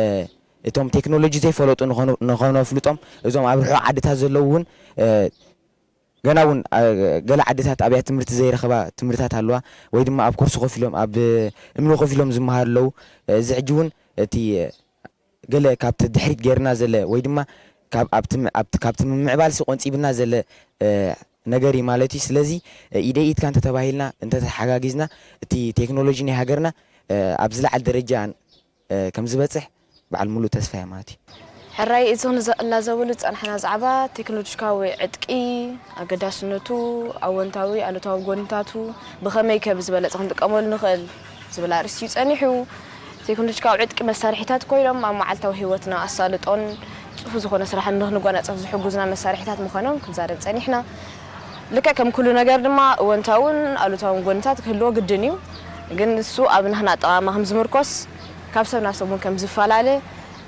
እቶም ቴክኖሎጂ ዘይፈለጡ ንኾኑ-፣ ንኾኑ ኣፍልጦም፣ እዞም ኣብ ርሑቕ ዓድታት ዘለዉ እውን፣ እ፣ ገና እውን፣ እ፣ ገለ ዓድታት ኣብያተ ትምህርቲ ዘይረኸባ ትምህርትታት ኣለዋ፣ ወይ ድማ ኣብ ኮርሲ ኮፍ ኢሎም፣ ኣብ እምኒ ኮፍ ኢሎም ዝመሃሩ ኣለዉ። እዚ ሕጂ እውን እቲ ገለ ካብቲ ድሕሪት ጌርና ዘለ ወይ ድማ ካብ፣ ኣብቲ ም-፣ ኣብቲ፣ ካብቲ ምምዕባልሲ ቆንጺብና ዘለ፣ እ፣ ነገር እዩ ማለት እዩ። ስለዚ፣ እ፣ ኢደ ኢድካ እንተተባሂልና፣ እንተተሓጋጊዝና፣ እቲ ቴክኖሎጂ ናይ ሃገርና፣ እ፣ ኣብ ዝለዓለ ደረጃ፣ እ፣ ከም ዝበጽሕ በዓል ሙሉእ ተስፋ እየ ማለት እዩ። ሕራይ፣ እዚ ክንዘ-፣ እናዘበሉ ዝጸናሕና ዛዕባ ቴክኖሎጂካዊ ዕጥቂ፣ ኣገዳስነቱ፣ ኣወንታዊ፣ ኣሉታዊ ጎንታቱ፣ ብኸመይ ከ ብዝበለጸ ክንጥቀመሉ ንኽእል ዝብል ኣርእስቲ እዩ ጸኒሑ። ቴክኖሎጂካዊ ዕጥቂ መሳርሒታት ኮይኖም ኣብ መዓልታዊ ህይወትና ኣሳልጦን ጽፉ ዝኾነ ስራሕን ንኽንጓናጸፍ ዝሕጉዝና መሳርሒታት ምዃኖም ክንዛረብ ጸኒሕና። ልክዕ ከም ኩሉ ነገር ድማ እወንታውን ኣሉታውን ጎንታት ክህልዎ ግድን እዩ። ግን ንሱ ኣብ ናህና ኣጠቓቕማ ከም ዝምርኮስ፣ ካብ ሰብ ናብ ሰብ እውን ከም ዝፈላለ፣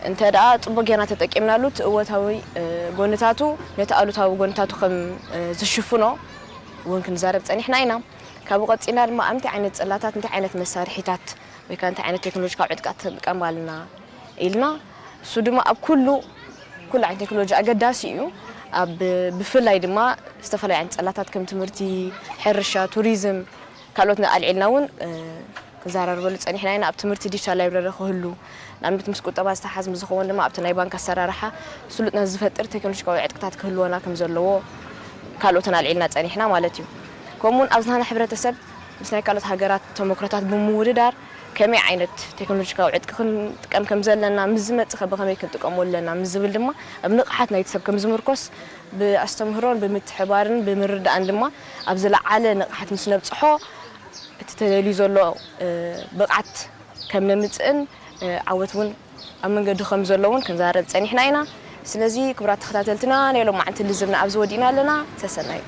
እንተ ደኣ ጽቡቕ ጌርና ተጠቂምናሉ፣ እቲ እወታዊ፣ እ፣ ጎንታቱ ነቲ ኣሉታዊ ጎንታቱ ከም፣ እ፣ ዝሽፍኖ እውን ክንዛረብ ጸኒሕና ኢና። ካብኡ ቀጺልና ድማ ኣብ እንታይ ዓይነት ጽላታት፣ እንታይ ዓይነት መሳርሒታት ወይ ከኣ እንታይ ዓይነት ቴክኖሎጂካዊ ዕጥቃት ትጥቀም ኣልና ኢልና፣ እሱ ድማ ኣብ ኩሉ፣ ኩሉ ዓይነት ቴክኖሎጂ ኣገዳሲ እዩ። ኣብ፣ ብፍላይ ድማ ዝተፈላለዩ ዓይነት ጽላታት ከም ትምህርቲ፣ ሕርሻ፣ ቱሪዝም፣ ካልኦት ኣልዒልና እውን፣ እ፣ ክንዘራረበሉ ጸኒሕና ኢና። ኣብ ትምህርቲ ዲጂታል ላይብረሪ ክህሉ፣ ንኣብነት ምስ ቁጠባ ዝተሓዝ ምስ ዝኸውን ድማ ኣብቲ ናይ ባንክ ኣሰራርሓ ስሉጥነት ዝፈጥር ቴክኖሎጂካዊ ዕጥቅታት ክህልወና ከም ዘለዎ ካልኦትን ኣልዒልና ጸኒሕና ማለት እዩ። ከምኡውን ኣብዚ ናህና ሕብረተሰብ ምስ ናይ ካልኦት ሃገራት ተሞክሮታት ብምውድዳር ከመይ ዓይነት ቴክኖሎጂካዊ ዕጥቂ ክንጥቀም ከም ዘለና፣ ምስ ዝመጽእ ከ ብኸመይ ክንጥቀመሉ ኣለና ምስ ዝብል ድማ ኣብ ንቕሓት ናይቲ ሰብ ከም ዝምርኮስ ብኣስተምህሮን ብምትሕባርን ብምርዳእን ድማ ኣብ ዝለዓለ ንቕሓት ምስ ነብጽሖ እቲ ተደልዩ ዘሎ ብቕዓት ከም ነምፅእን ዓወት እውን ኣብ መንገዲ ከም ዘሎ እውን ክንዛረብ ፀኒሕና ኢና። ስለዚ ክቡራት ተኸታተልትና ናይ ሎማዓንቲ ልዝብና ኣብዚ ወዲእና ኣለና። ሰሰናዩ።